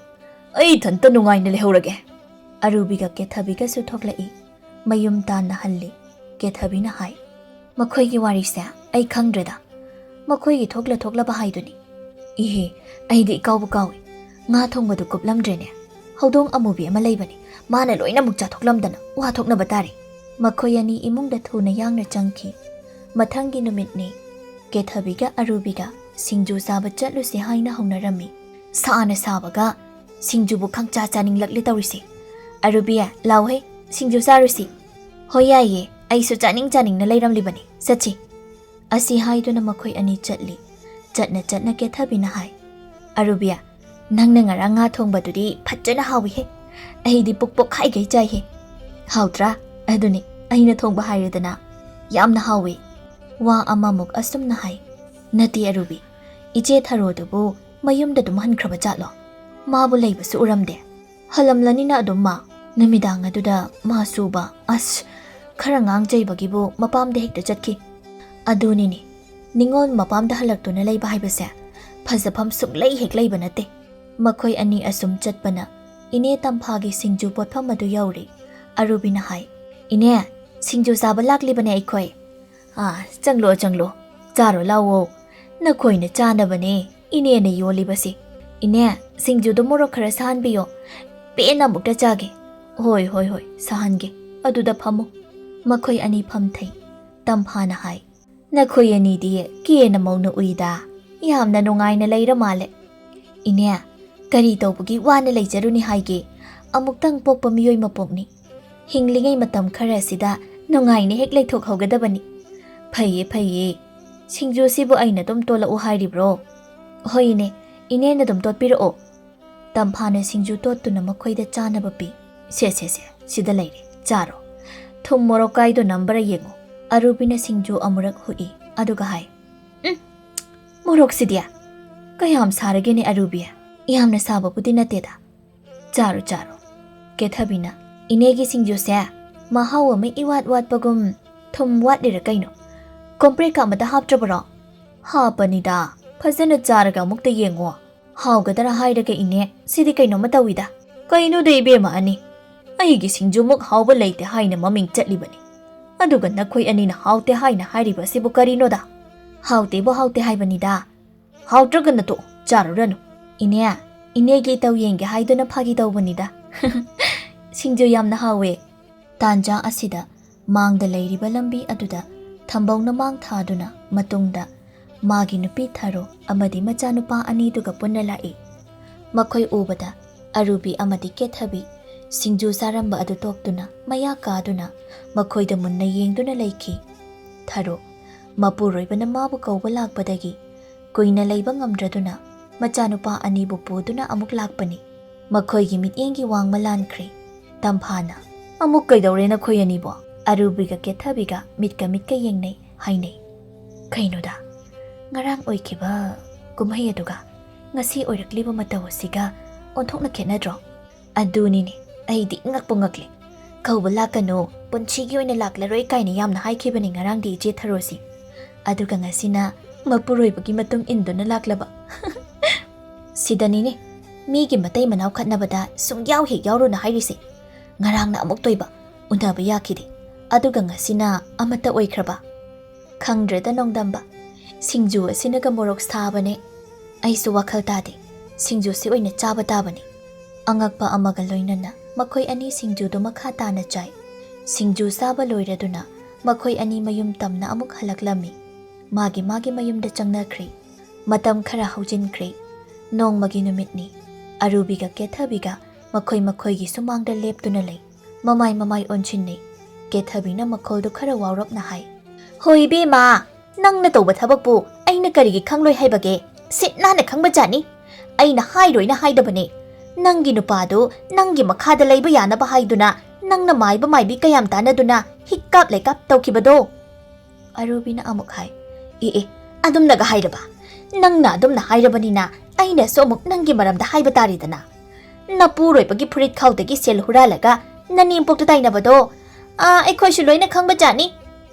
ꯑꯩ ꯏꯊꯟꯇ ꯅꯨꯡꯉꯥꯏꯅ ꯂꯩꯍꯧꯔꯒꯦ꯫" ꯑꯔꯨꯕꯤꯒ ꯀꯦꯊꯕꯤꯒꯁꯨ ꯊꯣꯛꯂꯛꯏ꯫ ꯃꯌꯨꯝ ꯇꯥꯟꯅ ꯍꯜꯂꯤ꯫ ꯀꯦꯊꯕꯤꯅ ꯍꯥꯏ, "ꯃꯈꯣꯏꯒꯤ ꯋꯥꯔꯤꯁꯦ ꯑꯩ ꯈꯪꯗ꯭ꯔꯦꯗ꯫ ꯃꯈꯣꯏꯒꯤ ꯊꯣꯛꯂ ꯊꯣꯛꯂꯕ ꯍꯥꯏꯗꯨꯅꯤ꯫ ꯏꯍꯦ, ꯑꯩꯗꯤ ꯏꯀꯥꯎꯕꯨ ꯀꯥꯎꯏ꯫ ꯉꯥ ꯊꯣꯡꯕꯗꯨ ꯀꯨꯞꯂꯝꯗ꯭ꯔꯦꯅꯦ꯫ ꯍꯧꯗꯣꯡ ꯑꯃꯨꯕꯤ ꯑꯃ ꯂꯩꯕꯅꯤ꯫ ꯃꯥꯅ ꯂꯣꯏꯅꯃꯛ ꯆꯥꯊꯣꯛꯂꯝꯗꯅ ꯋꯥ ꯊꯣꯛꯅꯕ ꯇꯥꯔꯦ꯫" ꯃꯈꯣꯏ ꯑꯅꯤ ꯏꯃꯨꯡꯗ ꯊꯨꯅ ꯌꯥꯡꯅ ꯆꯪꯈꯤ꯫ ꯃꯊꯪꯒꯤ ꯅꯨꯃꯤꯠꯅꯤ꯫ ꯀꯦꯊꯕꯤꯒ ꯑꯔꯨꯕꯤꯒ ꯁꯤꯡꯖꯨ ꯆꯥꯕ ꯆꯠꯂꯨꯁꯤ ꯍꯥꯏꯅ ꯍꯧꯅꯔꯝꯃꯤ꯫ ꯁꯥꯅ ꯁꯥꯕꯒ ꯁꯤꯡꯖꯨꯕꯨ ꯈꯪꯆꯥ ꯆꯥꯅꯤꯡꯂꯛꯂꯦ ꯇꯧꯔꯤꯁꯦ꯫ "ꯑꯔꯨꯕꯤ, ꯂꯥꯎꯍꯦ, ꯁꯤꯡꯖꯨ ꯆꯥꯔꯨꯁꯤ꯫" "ꯍꯣꯏ, ꯌꯥꯏꯌꯦ, ꯑꯩꯁꯨ ꯆꯥꯅꯤꯡ ꯆꯥꯅꯤꯡꯅ ꯂꯩꯔꯝꯂꯤꯕꯅꯤ, ꯆꯠꯁꯤ꯫" ꯑꯁꯤ ꯍꯥꯏꯗꯨꯅ ꯃꯈꯣꯏ ꯑꯅꯤ ꯆꯠꯂꯤ꯫ ꯆꯠꯅ ꯆꯠꯅ ꯀꯦꯊꯕꯤꯅ ꯍꯥꯏ, "ꯑꯔꯨꯕꯤ, ꯅꯪꯅ ꯉꯔꯥꯡ ꯉꯥ ꯊꯣꯡꯕꯗꯨꯗꯤ ꯐꯖꯅ ꯍꯥꯎꯏꯍꯦ꯫ ꯑꯩꯗꯤ ꯄꯨꯛ ꯄꯣꯛꯈꯥꯏꯒꯩ ꯆꯥꯏꯍꯦ꯫ ꯍꯥꯎꯇ꯭ꯔꯥ? ꯑꯗꯨꯅꯤ, ꯑꯩꯅ ꯊꯣꯡꯕ ꯍꯥꯏꯔꯦꯗꯅ꯫ ꯌꯥꯝꯅ ꯍꯥꯎꯏ꯫" ꯋꯥ ꯑꯃꯃꯨꯛ ꯑꯁꯨꯝꯅ ꯍꯥꯏ꯫ "ꯅꯠꯇꯦ ꯑꯔꯨꯕꯤ, ꯏꯆꯦ ꯊꯔꯣꯗꯨꯕꯨ ꯃꯌꯨꯝꯗ ꯑꯗꯨꯝ ꯍꯟꯈ꯭ꯔꯕ ꯖꯥꯠꯂꯣ? ꯃꯥꯕꯨ ꯂꯩꯕꯁꯨ ꯎꯔꯝꯗꯦ꯫" "ꯍꯜꯂꯝꯂꯅꯤꯅ ꯑꯗꯨꯝ ꯃꯥ꯫ ꯅꯨꯃꯤꯗꯥꯡ ꯑꯗꯨꯗ ꯃꯥ ꯁꯨꯕ, ꯑꯁ, ꯈꯔ ꯉꯥꯡꯖꯩꯕꯒꯤꯕꯨ ꯃꯄꯥꯝꯗ ꯍꯦꯛꯇ ꯆꯠꯈꯤ꯫" "ꯑꯗꯨꯅꯤꯅꯦ, ꯅꯤꯉꯣꯜ ꯃꯄꯥꯝꯗ ꯍꯜꯂꯛꯇꯨꯅ ꯂꯩꯕ ꯍꯥꯏꯕꯁꯦ ꯐꯖꯐꯝ ꯁꯨꯛꯂꯩ ꯍꯦꯛ ꯂꯩꯕ ꯅꯠꯇꯦ꯫" ꯃꯈꯣꯏ ꯑꯅꯤ ꯑꯁꯨꯝ ꯆꯠꯄꯅ ꯏꯅꯦ ꯇꯝꯐꯥꯒꯤ ꯁꯤꯡꯖꯨ ꯄꯣꯠꯐꯝ ꯑꯗꯨ ꯌꯧꯔꯦ꯫ ꯑꯔꯨꯕꯤꯅ ꯍꯥꯏ, "ꯏꯅꯦ, ꯁꯤꯡꯖꯨ ꯆꯥꯕ ꯂꯥꯛꯂꯤꯕꯅꯦ ꯑꯩꯈꯣꯏ꯫" "ꯑꯥ, ꯆꯪꯂꯣ, ꯆꯪꯂꯣ, ꯆꯥꯔꯣ ꯂꯥꯛꯑꯣ꯫ ꯅꯈꯣꯏꯅ ꯆꯥꯅꯕꯅꯦ ꯏꯅꯦꯅ ꯌꯣꯜꯂꯤꯕꯁꯤ꯫ ꯏꯅꯦ, ꯁꯤꯡꯖꯨꯗꯣ ꯃꯣꯔꯣꯛ ꯈꯔ ꯁꯥꯍꯟꯕꯤꯌꯣ꯫ ꯄꯦꯟꯅ ꯑꯃꯨꯛꯇ ꯆꯥꯒꯦ꯫" "ꯍꯣꯏ, ꯍꯣꯏ, ꯍꯣꯏ, ꯁꯥꯍꯟꯒꯦ꯫ ꯑꯗꯨꯗ ꯐꯝꯃꯨ꯫" ꯃꯈꯣꯏ ꯑꯅꯤ ꯐꯝꯊꯩ꯫ ꯇꯝꯐꯥꯅ ꯍꯥꯏ, "ꯅꯈꯣꯏ ꯑꯅꯤꯗꯤ ꯀꯦꯅ ꯃꯧꯅ ꯎꯏꯗ꯫ ꯌꯥꯝꯅ ꯅꯨꯡꯉꯥꯏꯅ ꯂꯩꯔ ꯃꯥꯜꯂꯦ꯫" "ꯏꯅꯦ, ꯀꯔꯤ ꯇꯧꯕꯒꯤ ꯋꯥꯅ ꯂꯩꯖꯔꯨꯅꯤ ꯍꯥꯏꯒꯦ? ꯑꯃꯨꯛꯇꯪ ꯄꯣꯛꯄ ꯃꯤꯑꯣꯏ ꯃꯄꯣꯛꯅꯤ꯫ ꯍꯤꯡꯂꯤꯉꯩ ꯃꯇꯝ ꯈꯔ ꯑꯁꯤꯗ ꯅꯨꯡꯉꯥꯏꯅ ꯍꯦꯛ ꯂꯩꯊꯣꯛꯍꯧꯒꯗꯕꯅꯤ꯫" "ꯐꯩꯌꯦ, ꯐꯩꯌꯦ꯫ ꯁꯤꯡꯖꯨꯁꯤꯕꯨ ꯑꯩꯅ ꯑꯗꯨꯝ ꯇꯣꯠꯂꯛꯎ ꯍꯥꯏꯔꯤꯕ꯭ꯔꯣ?" "ꯍꯣꯏꯅꯦ, ꯏꯅꯦꯅ ꯑꯗꯨꯝ ꯇꯣꯠꯄꯤꯔꯛꯑꯣ꯫" ꯇꯝꯐꯥꯅ ꯁꯤꯡꯖꯨ ꯇꯣꯠꯇꯨꯅ ꯃꯈꯣꯏꯗ ꯆꯥꯅꯕ ꯄꯤ꯫ "ꯁꯦ, ꯁꯦ, ꯁꯦ, ꯁꯤꯗ ꯂꯩꯔꯦ, ꯆꯥꯔꯣ꯫ ꯊꯨꯝ ꯃꯣꯔꯣꯛ ꯀꯥꯏꯗꯣ ꯅꯝꯕꯔ ꯌꯦꯡꯉꯨ꯫" ꯑꯔꯨꯕꯤꯅ ꯁꯤꯡꯖꯨ ꯑꯃꯨꯔꯛ ꯍꯨꯛꯏ, ꯑꯗꯨꯒ ꯍꯥꯏ, "ꯎꯝ, ꯃꯣꯔꯣꯛꯁꯤꯗꯤ ꯀꯌꯥꯝ ꯁꯥꯔꯒꯦꯅꯦ ꯑꯔꯨꯕꯤ?" "ꯌꯥꯝꯅ ꯁꯥꯕꯕꯨꯗꯤ ꯅꯠꯇꯦꯗ꯫ ꯆꯥꯔꯣ, ꯆꯥꯔꯣ꯫" ꯀꯦꯊꯕꯤꯅ, "ꯏꯅꯦꯒꯤ ꯁꯤꯡꯖꯨꯁꯦ ꯃꯍꯥꯎ ꯑꯃ ꯏꯋꯥꯠ ꯋꯥꯠꯄꯒꯨꯝ, ꯊꯨꯝ ꯋꯥꯠꯂꯤꯔ ꯀꯩꯅꯣ? ꯀꯣꯝꯄ꯭ꯔꯦꯛꯀ ꯑꯃꯗ ꯍꯥꯞꯇ꯭ꯔꯕꯔꯣ?" "ꯍꯥꯞꯄꯅꯤꯗ, ꯐꯖꯅ ꯆꯥꯔꯒ ꯑꯃꯨꯛꯇ ꯌꯦꯡꯉꯣ꯫ ꯍꯥꯎꯒꯗ꯭ꯔꯥ ꯍꯥꯏꯔꯒ ꯏꯅꯦ, ꯁꯤꯗꯤ ꯀꯩꯅꯣꯝꯃ ꯇꯧꯏꯗ꯫" "ꯀꯩꯅꯣꯗ ꯏꯕꯦꯝꯃ ꯑꯅꯤ, ꯑꯩꯒꯤ ꯁꯤꯡꯖꯨꯃꯨꯛ ꯍꯥꯎꯕ ꯂꯩꯇꯦ ꯍꯥꯏꯅ ꯃꯃꯤꯡ ꯆꯠꯂꯤꯕꯅꯤ꯫ ꯑꯗꯨꯒ ꯅꯈꯣꯏ ꯑꯅꯤꯅ ꯍꯥꯎꯇꯦ ꯍꯥꯏꯅ ꯍꯥꯏꯔꯤꯕ ꯑꯁꯤꯕꯨ ꯀꯔꯤꯅꯣꯗ?" "ꯍꯥꯎꯇꯦꯕꯨ ꯍꯥꯎꯇꯦ ꯍꯥꯏꯕꯅꯤꯗ꯫ ꯍꯥꯎꯇ꯭ꯔꯒꯅ ꯇꯣꯛꯑꯣ, ꯆꯥꯔꯨꯔꯅꯨ꯫" "ꯏꯅꯦ, ꯏꯅꯦꯒꯤ ꯏꯇꯧ ꯌꯦꯡꯒꯦ ꯍꯥꯏꯗꯨꯅ ꯐꯥꯒꯤ ꯇꯧꯕꯅꯤꯗ꯫" "ꯁꯤꯡꯖꯨ ꯌꯥꯝꯅ ꯍꯥꯎꯋꯦ꯫" ꯇꯥꯟꯖꯥ ꯑꯁꯤꯗ ꯃꯥꯡꯗ ꯂꯩꯔꯤꯕ ꯂꯝꯕꯤ ꯑꯗꯨꯗ ꯊꯝꯕꯧꯅ ꯃꯥꯡ ꯊꯥꯗꯨꯅ ꯃꯇꯨꯡꯗ ꯃꯥꯒꯤ ꯅꯨꯄꯤ ꯊꯔꯣ ꯑꯃꯗꯤ ꯃꯆꯥꯅꯨꯄꯥ ꯑꯅꯤꯗꯨꯒ ꯄꯨꯟꯅ ꯂꯥꯛꯏ꯫ ꯃꯈꯣꯏ ꯎꯕꯗ ꯑꯔꯨꯕꯤ ꯑꯃꯗꯤ ꯀꯦꯊꯕꯤ ꯁꯤꯡꯖꯨ ꯆꯥꯔꯝꯕ ꯑꯗꯨ ꯇꯣꯛꯇꯨꯅ ꯃꯌꯥ ꯀꯥꯗꯨꯅ ꯃꯈꯣꯏꯗ ꯃꯨꯟꯅ ꯌꯦꯡꯗꯨꯅ ꯂꯩꯈꯤ꯫ ꯊꯔꯣ ꯃꯄꯨꯔꯣꯏꯕꯅ ꯃꯥꯕꯨ ꯀꯧꯕ ꯂꯥꯛꯄꯗꯒꯤ ꯀꯨꯏꯅ ꯂꯩꯕ ꯉꯝꯗ꯭ꯔꯗꯨꯅ ꯃꯆꯥꯅꯨꯄꯥ ꯑꯅꯤꯕꯨ ꯄꯨꯗꯨꯅ ꯑꯃꯨꯛ ꯂꯥꯛꯄꯅꯤ꯫ ꯃꯈꯣꯏꯒꯤ ꯃꯤꯠꯌꯦꯡꯒꯤ ꯋꯥꯡꯃ ꯂꯥꯟꯈ꯭ꯔꯦ꯫ ꯇꯝꯐꯥꯅ, "ꯑꯃꯨꯛ ꯀꯩꯗꯧꯔꯦ ꯅꯈꯣꯏ ꯑꯅꯤꯕꯣ?" ꯑꯔꯨꯕꯤꯒ ꯀꯦꯊꯕꯤꯒ ꯃꯤꯠꯀ ꯃꯤꯠꯀ ꯌꯦꯡꯅꯩ, ꯍꯥꯏꯅꯩ, "ꯀꯩꯅꯣꯗ, ꯉꯔꯥꯡ ꯑꯣꯏꯈꯤꯕ ꯀꯨꯝꯍꯩ ꯑꯗꯨꯒ ꯉꯁꯤ ꯑꯣꯏꯔꯛꯂꯤꯕ ꯃꯇꯧ ꯑꯁꯤꯒ ꯑꯣꯟꯊꯣꯛꯅ ꯈꯦꯠꯅꯗ꯭ꯔꯣ?" "ꯑꯗꯨꯅꯤꯅꯦ, ꯑꯩꯗꯤ ꯉꯛꯄꯨ ꯉꯛꯂꯦ꯫ ꯀꯧꯕ ꯂꯥꯛꯀꯅꯨ, ꯄꯨꯟꯁꯤꯒꯤ ꯑꯣꯏꯅ ꯂꯥꯛꯂꯔꯣꯏ ꯀꯥꯏꯅ ꯌꯥꯝꯅ ꯍꯥꯏꯈꯤꯕꯅꯤ ꯉꯔꯥꯡꯗꯤ ꯏꯆꯦ ꯊꯔꯣꯁꯤ꯫ ꯑꯗꯨꯒ ꯉꯁꯤꯅ ꯃꯄꯨꯔꯣꯏꯕꯒꯤ ꯃꯇꯨꯡ ꯏꯟꯗꯨꯅ ꯂꯥꯛꯂꯕ꯫" "ꯁꯤꯗꯅꯤꯅꯦ ꯃꯤꯒꯤ ꯃꯇꯩ ꯃꯅꯥꯎ ꯈꯠꯅꯕꯗ ꯁꯨꯡꯌꯥꯎ ꯍꯦꯛ ꯌꯥꯎꯔꯨꯅ ꯍꯥꯏꯔꯤꯁꯦ꯫ ꯉꯔꯥꯡꯅ ꯑꯃꯨꯛ ꯇꯣꯏꯕ, ꯎꯅꯕ ꯌꯥꯈꯤꯗꯦ꯫ ꯑꯗꯨꯒ ꯉꯁꯤꯅ ꯑꯃꯠꯇ ꯑꯣꯏꯈ꯭ꯔꯕ꯫ ꯈꯪꯗ꯭ꯔꯦꯗ ꯅꯣꯡꯗꯝꯕ, ꯁꯤꯡꯖꯨ ꯑꯁꯤꯅꯒ ꯃꯣꯔꯣꯛ ꯁꯥꯕꯅꯦ꯫ ꯑꯩꯁꯨ ꯋꯥꯈꯜ ꯇꯥꯗꯦ꯫ ꯁꯤꯡꯖꯨꯁꯤ ꯑꯣꯏꯅ ꯆꯥꯕ ꯇꯥꯕꯅꯤ꯫" ꯑꯉꯛꯄ ꯑꯃꯒ ꯂꯣꯏꯅꯅ ꯃꯈꯣꯏ ꯑꯅꯤ ꯁꯤꯡꯖꯨꯗꯨ ꯃꯈꯥ ꯇꯥꯅ ꯆꯥꯏ꯫ ꯁꯤꯡꯖꯨ ꯆꯥꯕ ꯂꯣꯏꯔꯗꯨꯅ ꯃꯈꯣꯏ ꯑꯅꯤ ꯃꯌꯨꯝ ꯇꯝꯅ ꯑꯃꯨꯛ ꯍꯜꯂꯛꯂꯝꯃꯤ꯫ ꯃꯥꯒꯤ ꯃꯥꯒꯤ ꯃꯌꯨꯝꯗ ꯆꯪꯅꯈ꯭ꯔꯦ꯫ ꯃꯇꯝ ꯈꯔ ꯍꯧꯖꯤꯟꯈ꯭ꯔꯦ꯫ ꯅꯣꯡꯃꯒꯤ ꯅꯨꯃꯤꯠꯅꯤ꯫ ꯑꯔꯨꯕꯤꯒ ꯀꯦꯊꯕꯤꯒ ꯃꯈꯣꯏ ꯃꯈꯣꯏꯒꯤ ꯁꯨꯃꯥꯡꯗ ꯂꯦꯞꯇꯨꯅ ꯂꯩ꯫ ꯃꯃꯥꯏ ꯃꯃꯥꯏ ꯑꯣꯟꯁꯤꯟꯅꯩ꯫ ꯀꯦꯊꯕꯤꯅ ꯃꯈꯣꯜꯗꯨ ꯈꯔ ꯋꯥꯎꯔꯞꯅ ꯍꯥꯏ, "ꯍꯣꯏ ꯏꯕꯦꯝꯃ, ꯅꯪꯅ ꯇꯧꯕ ꯊꯕꯛꯄꯨ ꯑꯩꯅ ꯀꯔꯤꯒꯤ ꯈꯪꯂꯣꯏ ꯍꯥꯏꯕꯒꯦ? ꯁꯤꯠ ꯅꯥꯟꯅ ꯈꯪꯕꯖꯥꯠꯅꯤ꯫ ꯑꯩꯅ ꯍꯥꯏꯔꯣꯏꯅ ꯍꯥꯏꯗꯕꯅꯦ꯫ ꯅꯪꯒꯤ ꯅꯨꯄꯥꯗꯨ ꯅꯪꯒꯤ ꯃꯈꯥꯗ ꯂꯩꯕ ꯌꯥꯅꯕ ꯍꯥꯏꯗꯨꯅ ꯅꯪꯅ ꯃꯥꯏꯕ ꯃꯥꯏꯕꯤ ꯀꯌꯥꯝ ꯇꯥꯟꯅꯗꯨꯅ ꯍꯤꯛꯀꯥꯞ ꯂꯩꯀꯥꯞ ꯇꯧꯈꯤꯕꯗꯣ?" ꯑꯔꯨꯕꯤꯅ ꯑꯃꯨꯛ ꯍꯥꯏ, "ꯑꯦ ꯑꯦ, ꯑꯗꯨꯝꯅꯒ ꯍꯥꯏꯔꯕ? ꯅꯪꯅ ꯑꯗꯨꯝꯅ ꯍꯥꯏꯔꯕꯅꯤꯅ ꯑꯩꯅꯁꯨ ꯑꯃꯨꯛ ꯅꯪꯒꯤ ꯃꯔꯝꯗ ꯍꯥꯏꯕ ꯇꯥꯔꯦꯗꯅ꯫ ꯅꯄꯨꯔꯣꯏꯕꯒꯤ ꯐꯨꯔꯤꯠ ꯈꯥꯎꯗꯒꯤ ꯁꯦꯜ ꯍꯨꯔꯥꯜꯂꯒ ꯅꯅꯦꯝꯄꯣꯛꯇ ꯇꯥꯏꯅꯕꯗꯣ, ꯑꯥ, ꯑꯩꯈꯣꯏꯁꯨ ꯂꯣꯏꯅ ꯈꯪꯕ ꯖꯥꯠꯅꯤ꯫"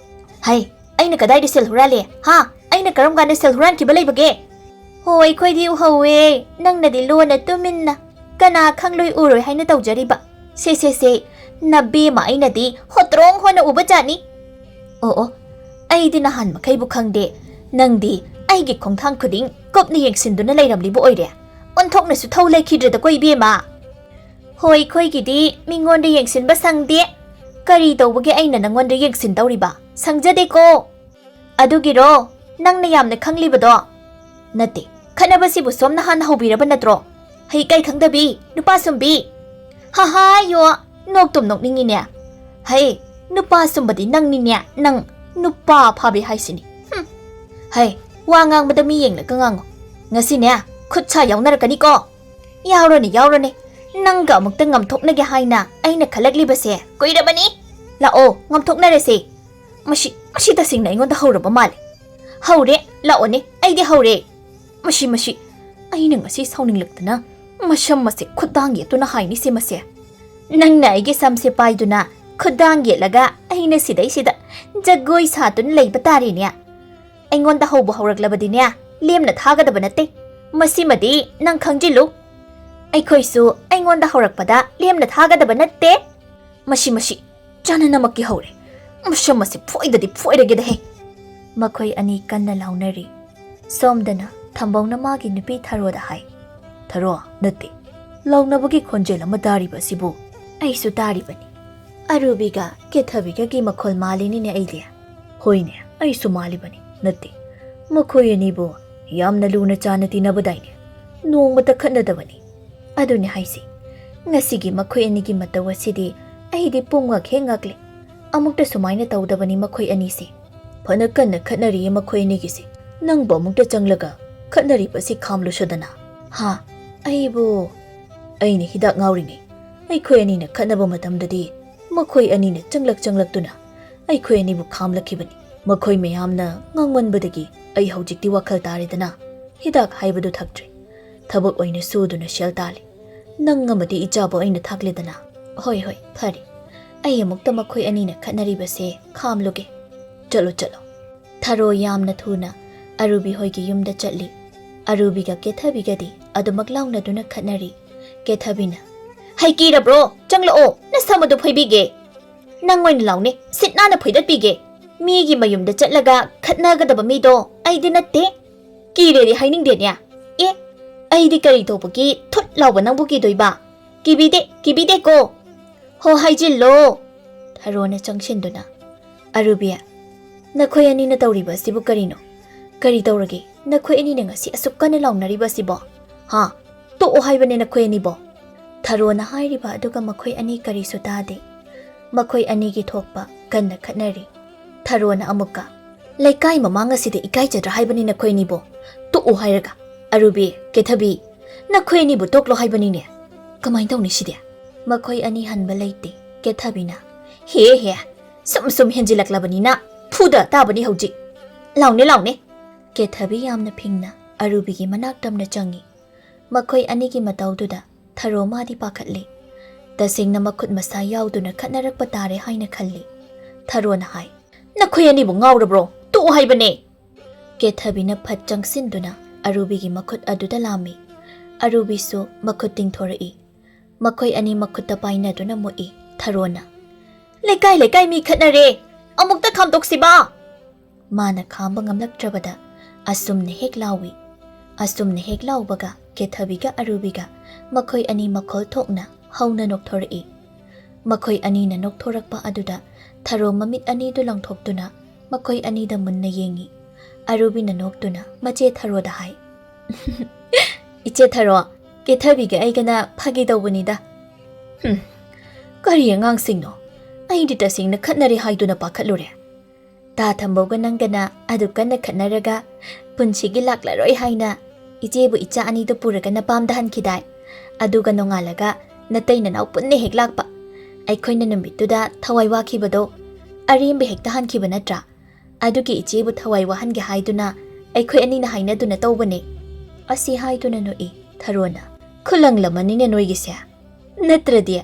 "ꯍꯩ, ꯑꯩꯅ ꯀꯗꯥꯏꯗ ꯁꯦꯜ ꯍꯨꯔꯥꯜꯂꯦ? ꯍꯥ? ꯑꯩꯅ ꯀꯔꯝ ꯀꯥꯟꯗ ꯁꯦꯜ ꯍꯨꯔꯥꯟꯈꯤꯕ ꯂꯩꯕꯒꯦ?" "ꯍꯣ, ꯑꯩꯈꯣꯏꯗꯤ ꯎꯍꯧꯋꯦ, ꯅꯪꯅꯗꯤ ꯂꯣꯟꯅ ꯇꯨꯃꯤꯟꯅ꯫ ꯀꯅꯥ ꯈꯪꯂꯣꯏ ꯎꯔꯣꯏ ꯍꯥꯏꯅ ꯇꯧꯖꯔꯤꯕ꯫ ꯁꯦ, ꯁꯦ, ꯁꯦ, ꯅꯕꯦꯝꯃ ꯑꯩꯅꯗꯤ ꯍꯣꯇ꯭ꯔꯣꯡ ꯍꯣꯅ ꯎꯕ ꯖꯥꯠꯅꯤ꯫" "ꯑꯣ, ꯑꯣ, ꯑꯩꯗꯤ ꯅꯍꯥꯟ ꯃꯈꯩꯕꯨ ꯈꯪꯗꯦ꯫ ꯅꯪꯗꯤ ꯑꯩꯒꯤ ꯈꯣꯡꯊꯥꯡ ꯈꯨꯗꯤꯡ ꯀꯨꯞꯅ ꯌꯦꯡꯁꯤꯟꯗꯨꯅ ꯂꯩꯔꯝꯂꯤꯕ ꯑꯣꯏꯔꯦ꯫ ꯑꯣꯟꯊꯣꯛꯅꯁꯨ ꯊꯧ ꯂꯩꯈꯤꯗ꯭ꯔꯦꯗꯀꯣ, ꯏꯕꯦꯝꯃ꯫" "ꯍꯣꯏ, ꯑꯩꯈꯣꯏꯒꯤꯗꯤ ꯃꯤꯉꯣꯟꯗ ꯌꯦꯡꯁꯤꯟꯕ ꯁꯪꯗꯦ꯫ ꯀꯔꯤ ꯇꯧꯕꯒꯤ ꯑꯩꯅ ꯅꯪꯉꯣꯟꯗ ꯌꯦꯡꯁꯤꯟꯗꯧꯔꯤꯕ? ꯁꯪꯖꯗꯦꯀꯣ꯫" "ꯑꯗꯨꯒꯤꯔꯣ ꯅꯪꯅ ꯌꯥꯝꯅ ꯈꯪꯂꯤꯕꯗꯣ?" "ꯅꯠꯇꯦ, ꯈꯠꯅꯕꯁꯤꯕꯨ ꯁꯣꯝꯅ ꯍꯥꯟꯅ ꯍꯧꯕꯤꯔꯕ ꯅꯠꯇ꯭ꯔꯣ? ꯍꯩ ꯀꯩ ꯈꯪꯗꯕꯤ, ꯅꯨꯄꯥ ꯁꯨꯝꯕꯤ!" "ꯍꯥ ꯍꯥ ꯌꯣ, ꯅꯣꯛꯇꯨꯝ ꯅꯣꯛꯅꯤꯡꯉꯤꯅꯦ꯫ ꯍꯩ, ꯅꯨꯄꯥ ꯁꯨꯝꯕꯗꯤ ꯅꯪꯅꯤꯅꯦ, ꯅꯪ ꯅꯨꯄꯥ ꯐꯥꯕꯤ ꯍꯥꯏꯁꯤꯅꯤ꯫ ꯍꯩ, ꯋꯥ ꯉꯥꯡꯕꯗ ꯃꯤ ꯌꯦꯡꯂꯒ ꯉꯥꯡꯉꯣ꯫ ꯉꯁꯤꯅꯦ, ꯈꯨꯠ ꯁꯥ ꯌꯥꯎꯅꯔꯛꯀꯅꯤꯀꯣ꯫ ꯌꯥꯎꯔꯅꯤ, ꯌꯥꯎꯔꯅꯤ꯫ ꯅꯪꯒ ꯑꯃꯨꯛꯇ ꯉꯝꯊꯣꯛꯅꯒꯦ ꯍꯥꯏꯅ ꯑꯩꯅ ꯈꯜꯂꯛꯂꯤꯕꯁꯦ ꯀꯨꯏꯔꯕꯅꯤ꯫ ꯂꯥꯛꯑꯣ, ꯉꯝꯊꯣꯛꯅꯔꯁꯦ꯫ ꯃꯁꯤ, ꯃꯁꯤ ꯇꯁꯦꯡꯅ ꯑꯩꯉꯣꯟꯗ ꯍꯧꯔꯕ ꯃꯥꯜꯂꯦ꯫ ꯍꯧꯔꯦ, ꯂꯥꯛꯑꯣꯅꯦ, ꯑꯩꯗꯤ ꯍꯧꯔꯦ꯫ ꯃꯁꯤ, ꯃꯁꯤ, ꯑꯩꯅ ꯉꯁꯤ ꯁꯥꯎꯅꯤꯡꯂꯛꯇꯅ ꯃꯁꯝ ꯑꯁꯦ ꯈꯨꯗꯥꯡ ꯌꯦꯠꯇꯨꯅ ꯍꯥꯏꯅꯤꯁꯦ ꯃꯁꯦ꯫ ꯅꯪꯅ ꯑꯩꯒꯤ ꯁꯝꯁꯦ ꯄꯥꯏꯗꯨꯅ ꯈꯨꯗꯥꯡ ꯌꯦꯠꯂꯒ ꯑꯩꯅ ꯁꯤꯗꯩꯁꯤꯗ ꯖꯒꯣꯏ ꯁꯥꯗꯨꯅ ꯂꯩꯕ ꯇꯥꯔꯦꯅꯦ꯫ ꯑꯩꯉꯣꯟꯗ ꯍꯧꯕ ꯍꯧꯔꯛꯂꯕꯗꯤꯅꯦ, ꯂꯦꯝꯅ ꯊꯥꯒꯗꯕ ꯅꯠꯇꯦ꯫ ꯃꯁꯤꯃꯗꯤ ꯅꯪ ꯈꯪꯖꯤꯜꯂꯨ꯫ ꯑꯩꯈꯣꯏꯁꯨ ꯑꯩꯉꯣꯟꯗ ꯍꯧꯔꯛꯄꯗ ꯂꯦꯝꯅ ꯊꯥꯒꯗꯕ ꯅꯠꯇꯦ꯫ ꯃꯁꯤ, ꯃꯁꯤ, ꯆꯥꯅꯅꯃꯛꯀꯤ ꯍꯧꯔꯦ꯫ ꯃꯁꯝ ꯑꯁꯤ ꯐꯣꯏꯗꯗꯤ ꯐꯣꯏꯔꯒꯦꯗ ꯍꯦ꯫ ꯃꯈꯣꯏ ꯑꯅꯤ ꯀꯟꯅ ꯂꯥꯎꯅꯔꯤ꯫ ꯁꯣꯝꯗꯅ ꯊꯝꯕꯧꯅ ꯃꯥꯒꯤ ꯅꯨꯄꯤ ꯊꯔꯣꯗ ꯍꯥꯏ꯫ ꯊꯔꯣ, ꯅꯠꯇꯦ꯫ ꯂꯥꯎꯅꯕꯒꯤ ꯈꯣꯟꯖꯦꯜ ꯑꯃ ꯇꯥꯔꯤꯕ ꯑꯁꯤꯕꯨ꯫ ꯑꯩꯁꯨ ꯇꯥꯔꯤꯕꯅꯤ꯫ ꯑꯔꯨꯕꯤꯒ ꯀꯦꯊꯕꯤꯒꯒꯤ ꯃꯈꯣꯜ ꯃꯥꯜꯂꯤꯅꯤꯅꯦ ꯑꯩꯗꯤ꯫ ꯍꯣꯏꯅꯦ, ꯑꯩꯁꯨ ꯃꯥꯜꯂꯤꯕꯅꯤ꯫ ꯅꯠꯇꯦ꯫ ꯃꯈꯣꯏ ꯑꯅꯤꯕꯨ ꯌꯥꯝꯅ ꯂꯨꯅ ꯆꯥꯟꯅ ꯇꯤꯟꯅꯕꯗꯥꯏꯅꯦ꯫ ꯅꯣꯡꯃꯇ ꯈꯠꯅꯗꯕꯅꯤ꯫ ꯑꯗꯨꯅꯤ ꯍꯥꯏꯁꯤ꯫ ꯉꯁꯤꯒꯤ ꯃꯈꯣꯏ ꯑꯅꯤꯒꯤ ꯃꯇꯧ ꯑꯁꯤꯗꯤ ꯑꯩꯗꯤ ꯄꯨꯝꯉꯛ ꯍꯦꯛ ꯉꯛꯂꯦ꯫ ꯑꯃꯨꯛꯇ ꯁꯨꯃꯥꯏꯅ ꯇꯧꯗꯕꯅꯤ ꯃꯈꯣꯏ ꯑꯅꯤꯁꯦ꯫ ꯐꯅ ꯀꯟꯅ ꯈꯠꯅꯔꯤꯌꯦ ꯃꯈꯣꯏ ꯑꯅꯤꯒꯤꯁꯦ꯫ ꯅꯪꯕꯨ ꯑꯃꯨꯛꯇ ꯆꯪꯂꯒ ꯈꯠꯅꯔꯤꯕꯁꯤ ꯈꯥꯝꯂꯨꯁꯨꯗꯅ꯫ ꯍꯥ? ꯑꯩꯕꯨ? ꯑꯩꯅ ꯍꯤꯗꯥꯛ ꯉꯥꯎꯔꯤꯉꯩ ꯑꯩꯈꯣꯏ ꯑꯅꯤꯅ ꯈꯠꯅꯕ ꯃꯇꯝꯗꯗꯤ ꯃꯈꯣꯏ ꯑꯅꯤꯅ ꯆꯪꯂꯛ ꯆꯪꯂꯛꯇꯨꯅ ꯑꯩꯈꯣꯏ ꯑꯅꯤꯕꯨ ꯈꯥꯝꯂꯛꯈꯤꯕꯅꯤ꯫ ꯃꯈꯣꯏ ꯃꯌꯥꯝꯅ ꯉꯥꯡꯃꯟꯕꯗꯒꯤ ꯑꯩ ꯍꯧꯖꯤꯛꯇꯤ ꯋꯥꯈꯜ ꯇꯥꯔꯦꯗꯅ꯫ ꯍꯤꯗꯥꯛ ꯍꯥꯏꯕꯗꯨ ꯊꯛꯇ꯭ꯔꯦ꯫ ꯊꯕꯛ ꯑꯣꯏꯅ ꯁꯨꯗꯨꯅ ꯁꯦꯜ ꯇꯥꯜꯂꯤ꯫ ꯅꯪ ꯑꯃꯗꯤ ꯏꯆꯥꯕꯨ ꯑꯩꯅ ꯊꯥꯛꯂꯦꯗꯅ꯫ ꯍꯣꯏ, ꯍꯣꯏ, ꯐꯔꯦ꯫ ꯑꯩ ꯑꯃꯨꯛꯇ ꯃꯈꯣꯏ ꯑꯅꯤꯅ ꯈꯠꯅꯔꯤꯕꯁꯦ ꯈꯥꯝꯂꯨꯒꯦ꯫ ꯆꯠꯂꯣ, ꯆꯠꯂꯣ꯫ ꯊꯔꯣ ꯌꯥꯝꯅ ꯊꯨꯅ ꯑꯔꯨꯕꯤ ꯍꯣꯏꯒꯤ ꯌꯨꯝꯗ ꯆꯠꯂꯤ꯫ ꯑꯔꯨꯕꯤꯒ ꯀꯦꯊꯕꯤꯒꯗꯤ ꯑꯗꯨꯃꯛ ꯂꯥꯎꯅꯗꯨꯅ ꯈꯠꯅꯔꯤ꯫ ꯀꯦꯊꯕꯤꯅ, "ꯍꯩ ꯀꯤꯔꯕ꯭ꯔꯣ? ꯆꯪꯂꯛꯑꯣ, ꯅꯁꯝ ꯑꯗꯨ ꯐꯣꯏꯕꯤꯒꯦ꯫ ꯅꯪ ꯑꯣꯏꯅ ꯂꯥꯎꯅꯦ, ꯁꯤꯠ ꯅꯥꯟꯅ ꯐꯣꯏꯗꯠꯄꯤꯒꯦ꯫ ꯃꯤꯒꯤ ꯃꯌꯨꯝꯗ ꯆꯠꯂꯒ ꯈꯠꯅꯒꯗꯕ ꯃꯤꯗꯣ ꯑꯩꯗꯤ ꯅꯠꯇꯦ꯫ ꯀꯤꯔꯦꯗꯤ ꯍꯥꯏꯅꯤꯡꯗꯦꯅꯦ꯫ ꯑꯦ, ꯑꯩꯗꯤ ꯀꯔꯤ ꯇꯧꯕꯒꯤ ꯊꯨꯠ ꯂꯥꯎꯕ ꯅꯪꯕꯨ ꯀꯤꯗꯣꯏꯕ? ꯀꯤꯕꯤꯗꯦ, ꯀꯤꯕꯤꯗꯦꯀꯣ꯫ ꯍꯣ, ꯍꯥꯏꯖꯤꯜꯂꯣ꯫" ꯊꯔꯣꯅ ꯆꯪꯁꯤꯟꯗꯨꯅ, "ꯑꯔꯨꯕꯤ, ꯅꯈꯣꯏ ꯑꯅꯤꯅ ꯇꯧꯔꯤꯕ ꯑꯁꯤꯕꯨ ꯀꯔꯤꯅꯣ? ꯀꯔꯤ ꯇꯧꯔꯒꯦ? ꯅꯈꯣꯏ ꯑꯅꯤꯅ ꯉꯁꯤ ꯑꯁꯨꯛ ꯀꯟꯅ ꯂꯥꯎꯅꯔꯤꯕ ꯑꯁꯤꯕꯣ? ꯍꯥ? ꯇꯣꯛꯑꯣ ꯍꯥꯏꯕꯅꯦ ꯅꯈꯣꯏ ꯑꯅꯤꯕꯣ꯫" ꯊꯔꯣꯅ ꯍꯥꯏꯔꯤꯕ ꯑꯗꯨꯒ ꯃꯈꯣꯏ ꯑꯅꯤ ꯀꯔꯤꯁꯨ ꯇꯥꯗꯦ꯫ ꯃꯈꯣꯏ ꯑꯅꯤꯒꯤ ꯊꯣꯛꯄ ꯀꯟꯅ ꯈꯠꯅꯔꯤ꯫ ꯊꯔꯣꯅ ꯑꯃꯨꯛꯀ, "ꯂꯩꯀꯥꯏ ꯃꯃꯥꯡ ꯑꯁꯤꯗ ꯏꯀꯥꯏꯖꯗ꯭ꯔꯥ ꯍꯥꯏꯕꯅꯤ ꯅꯈꯣꯏ ꯑꯅꯤꯕꯨ? ꯇꯣꯛꯎ ꯍꯥꯏꯔꯒ꯫ ꯑꯔꯨꯕꯤ, ꯀꯦꯊꯕꯤ, ꯅꯈꯣꯏ ꯑꯅꯤꯕꯨ ꯇꯣꯛꯂꯣ ꯍꯥꯏꯕꯅꯤꯅꯦ꯫ ꯀꯃꯥꯏꯅ ꯇꯧꯅꯤ ꯁꯤꯗꯤ?" "ꯃꯈꯣꯏ ꯑꯅꯤ ꯍꯟꯕ ꯂꯩꯇꯦ", ꯀꯦꯊꯕꯤꯅ꯫ "ꯍꯦ ꯍꯦ, ꯁꯨꯝ ꯁꯨꯝ ꯍꯦꯟꯖꯤꯜꯂꯛꯂꯕꯅꯤꯅ ꯐꯨꯗ ꯇꯥꯕꯅꯤ ꯍꯧꯖꯤꯛ꯫ ꯂꯥꯎꯅꯦ, ꯂꯥꯎꯅꯦ!" ꯀꯦꯊꯕꯤ ꯌꯥꯝꯅ ꯐꯤꯡꯅ ꯑꯔꯨꯕꯤꯒꯤ ꯃꯅꯥꯛ ꯇꯝꯅ ꯆꯪꯉꯤ꯫ ꯃꯈꯣꯏ ꯑꯅꯤꯒꯤ ꯃꯇꯧꯗꯨꯗ ꯊꯔꯣ ꯃꯥꯗꯤ ꯄꯥꯈꯠꯂꯤ꯫ ꯇꯁꯦꯡꯅ ꯃꯈꯨꯠ ꯃꯁꯥ ꯌꯥꯎꯗꯨꯅ ꯈꯠꯅꯔꯛꯄ ꯇꯥꯔꯦ ꯍꯥꯏꯅ ꯈꯜꯂꯤ꯫ ꯊꯔꯣꯅ ꯍꯥꯏ, "ꯅꯈꯣꯏ ꯑꯅꯤꯕꯨ ꯉꯥꯎꯔꯕ꯭ꯔꯣ? ꯇꯣꯛꯎ ꯍꯥꯏꯕꯅꯦ!" ꯀꯦꯊꯕꯤꯅ ꯐꯠ ꯆꯪꯁꯤꯟꯗꯨꯅ ꯑꯔꯨꯕꯤꯒꯤ ꯃꯈꯨꯠ ꯑꯗꯨꯗ ꯂꯥꯝꯃꯤ꯫ ꯑꯔꯨꯕꯤꯁꯨ ꯃꯈꯨꯠ ꯇꯤꯡꯊꯣꯔꯛꯏ꯫ ꯃꯈꯣꯏ ꯑꯅꯤ ꯃꯈꯨꯠꯇ ꯄꯥꯏꯅꯗꯨꯅ ꯃꯨꯛꯏ꯫ ꯊꯔꯣꯅ, "ꯂꯩꯀꯥꯏ ꯂꯩꯀꯥꯏ ꯃꯤ ꯈꯠꯅꯔꯦ, ꯑꯃꯨꯛꯇ ꯈꯥꯝꯗꯣꯛꯁꯤꯕ!" ꯃꯥꯅ ꯈꯥꯝꯕ ꯉꯝꯂꯛꯇ꯭ꯔꯕꯗ ꯑꯁꯨꯝꯅ ꯍꯦꯛ ꯂꯥꯎꯏ꯫ ꯑꯁꯨꯝꯅ ꯍꯦꯛ ꯂꯥꯎꯕꯒ ꯀꯦꯊꯕꯤꯒ ꯑꯔꯨꯕꯤꯒ ꯃꯈꯣꯏ ꯑꯅꯤ ꯃꯈꯣꯜ ꯊꯣꯛꯅ ꯍꯧꯅ ꯅꯣꯛꯊꯣꯔꯛꯏ꯫ ꯃꯈꯣꯏ ꯑꯅꯤꯅ ꯅꯣꯛꯊꯣꯔꯛꯄ ꯑꯗꯨꯗ ꯊꯔꯣ ꯃꯃꯤꯠ ꯑꯅꯤꯗꯨ ꯂꯪꯊꯣꯛꯇꯨꯅ ꯃꯈꯣꯏ ꯑꯅꯤꯗ ꯃꯨꯟꯅ ꯌꯦꯡꯏ꯫ ꯑꯔꯨꯕꯤꯅ ꯅꯣꯛꯇꯨꯅ ꯃꯆꯦ ꯊꯔꯣꯗ ꯍꯥꯏ, "ꯏꯆꯦ ꯊꯔꯣ, ꯀꯦꯊꯕꯤꯒ ꯑꯩꯒꯅ ꯐꯥꯒꯤ ꯇꯧꯕꯅꯤꯗ꯫ ꯍꯨꯝ, ꯀꯔꯤ ꯑꯉꯥꯡꯁꯤꯡꯅꯣ? ꯑꯩꯗꯤ ꯇꯁꯦꯡꯅ ꯈꯠꯅꯔꯦ ꯍꯥꯏꯗꯨꯅ ꯄꯥꯈꯠꯂꯨꯔꯦ꯫ ꯇꯥ ꯊꯝꯕꯧꯒ ꯅꯪꯒꯅ ꯑꯗꯨ ꯀꯟꯅ ꯈꯠꯅꯔꯒ ꯄꯨꯟꯁꯤꯒꯤ ꯂꯥꯛꯂꯔꯣꯏ ꯍꯥꯏꯅ ꯏꯆꯦꯕꯨ ꯏꯆꯥ ꯑꯅꯤꯗꯨ ꯄꯨꯔꯒ ꯅꯄꯥꯝꯗ ꯍꯟꯈꯤꯗꯥꯏ? ꯑꯗꯨꯒ ꯅꯣꯡꯉꯥꯜꯂꯒ ꯅꯇꯩ ꯅꯅꯥꯎ ꯄꯨꯟꯅ ꯍꯦꯛ ꯂꯥꯛꯄ꯫ ꯑꯩꯈꯣꯏꯅ ꯅꯨꯃꯤꯠꯇꯨꯗ ꯊꯋꯥꯏ ꯋꯥꯈꯤꯕꯗꯣ ꯑꯔꯦꯝꯕ ꯍꯦꯛꯇ ꯍꯟꯈꯤꯕ ꯅꯠꯇ꯭ꯔꯥ? ꯑꯗꯨꯒꯤ ꯏꯆꯦꯕꯨ ꯊꯋꯥꯏ ꯋꯥꯍꯟꯒꯦ ꯍꯥꯏꯗꯨꯅ ꯑꯩꯈꯣꯏ ꯑꯅꯤꯅ ꯍꯥꯏꯅꯗꯨꯅ ꯇꯧꯕꯅꯦ"꯫ ꯑꯁꯤ ꯍꯥꯏꯗꯨꯅ ꯅꯣꯛꯏ ꯊꯔꯣꯅ꯫ "ꯈꯨꯂꯪꯂꯝꯃꯅꯤꯅꯦ ꯅꯣꯏꯒꯤꯁꯦ꯫ ꯅꯠꯇ꯭ꯔꯗꯤ?"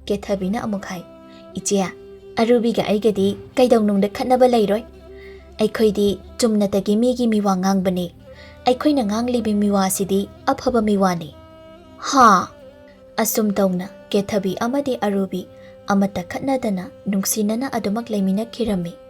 ꯀꯦꯊꯕꯤꯅ ꯑꯃꯨꯛ ꯍꯥꯏ, "ꯏꯆꯦ, ꯑꯔꯨꯕꯤꯒ ꯑꯩꯒꯗꯤ ꯀꯩꯗꯧꯅꯨꯡꯗ ꯈꯠꯅꯕ ꯂꯩꯔꯣꯏ꯫ ꯑꯩꯈꯣꯏꯗꯤ ꯆꯨꯝꯅꯇꯒꯤ ꯃꯤꯒꯤ ꯃꯤꯋꯥ ꯉꯥꯡꯕꯅꯤ꯫ ꯑꯩꯈꯣꯏꯅ ꯉꯥꯡꯂꯤꯕ ꯃꯤꯋꯥꯁꯤꯗꯤ ꯑꯐꯕ ꯃꯤꯋꯥꯅꯤ"꯫ ꯍꯥ? ꯑꯁꯨꯝ ꯇꯧꯅ ꯀꯦꯊꯕꯤ ꯑꯃꯗꯤ ꯑꯔꯨꯕꯤ ꯑꯃꯠꯇ ꯈꯠꯅꯗꯅ ꯅꯨꯡꯁꯤꯅꯅ ꯑꯗꯨꯃꯛ ꯂꯩꯃꯤꯟꯅꯈꯤꯔꯝꯃꯤ꯫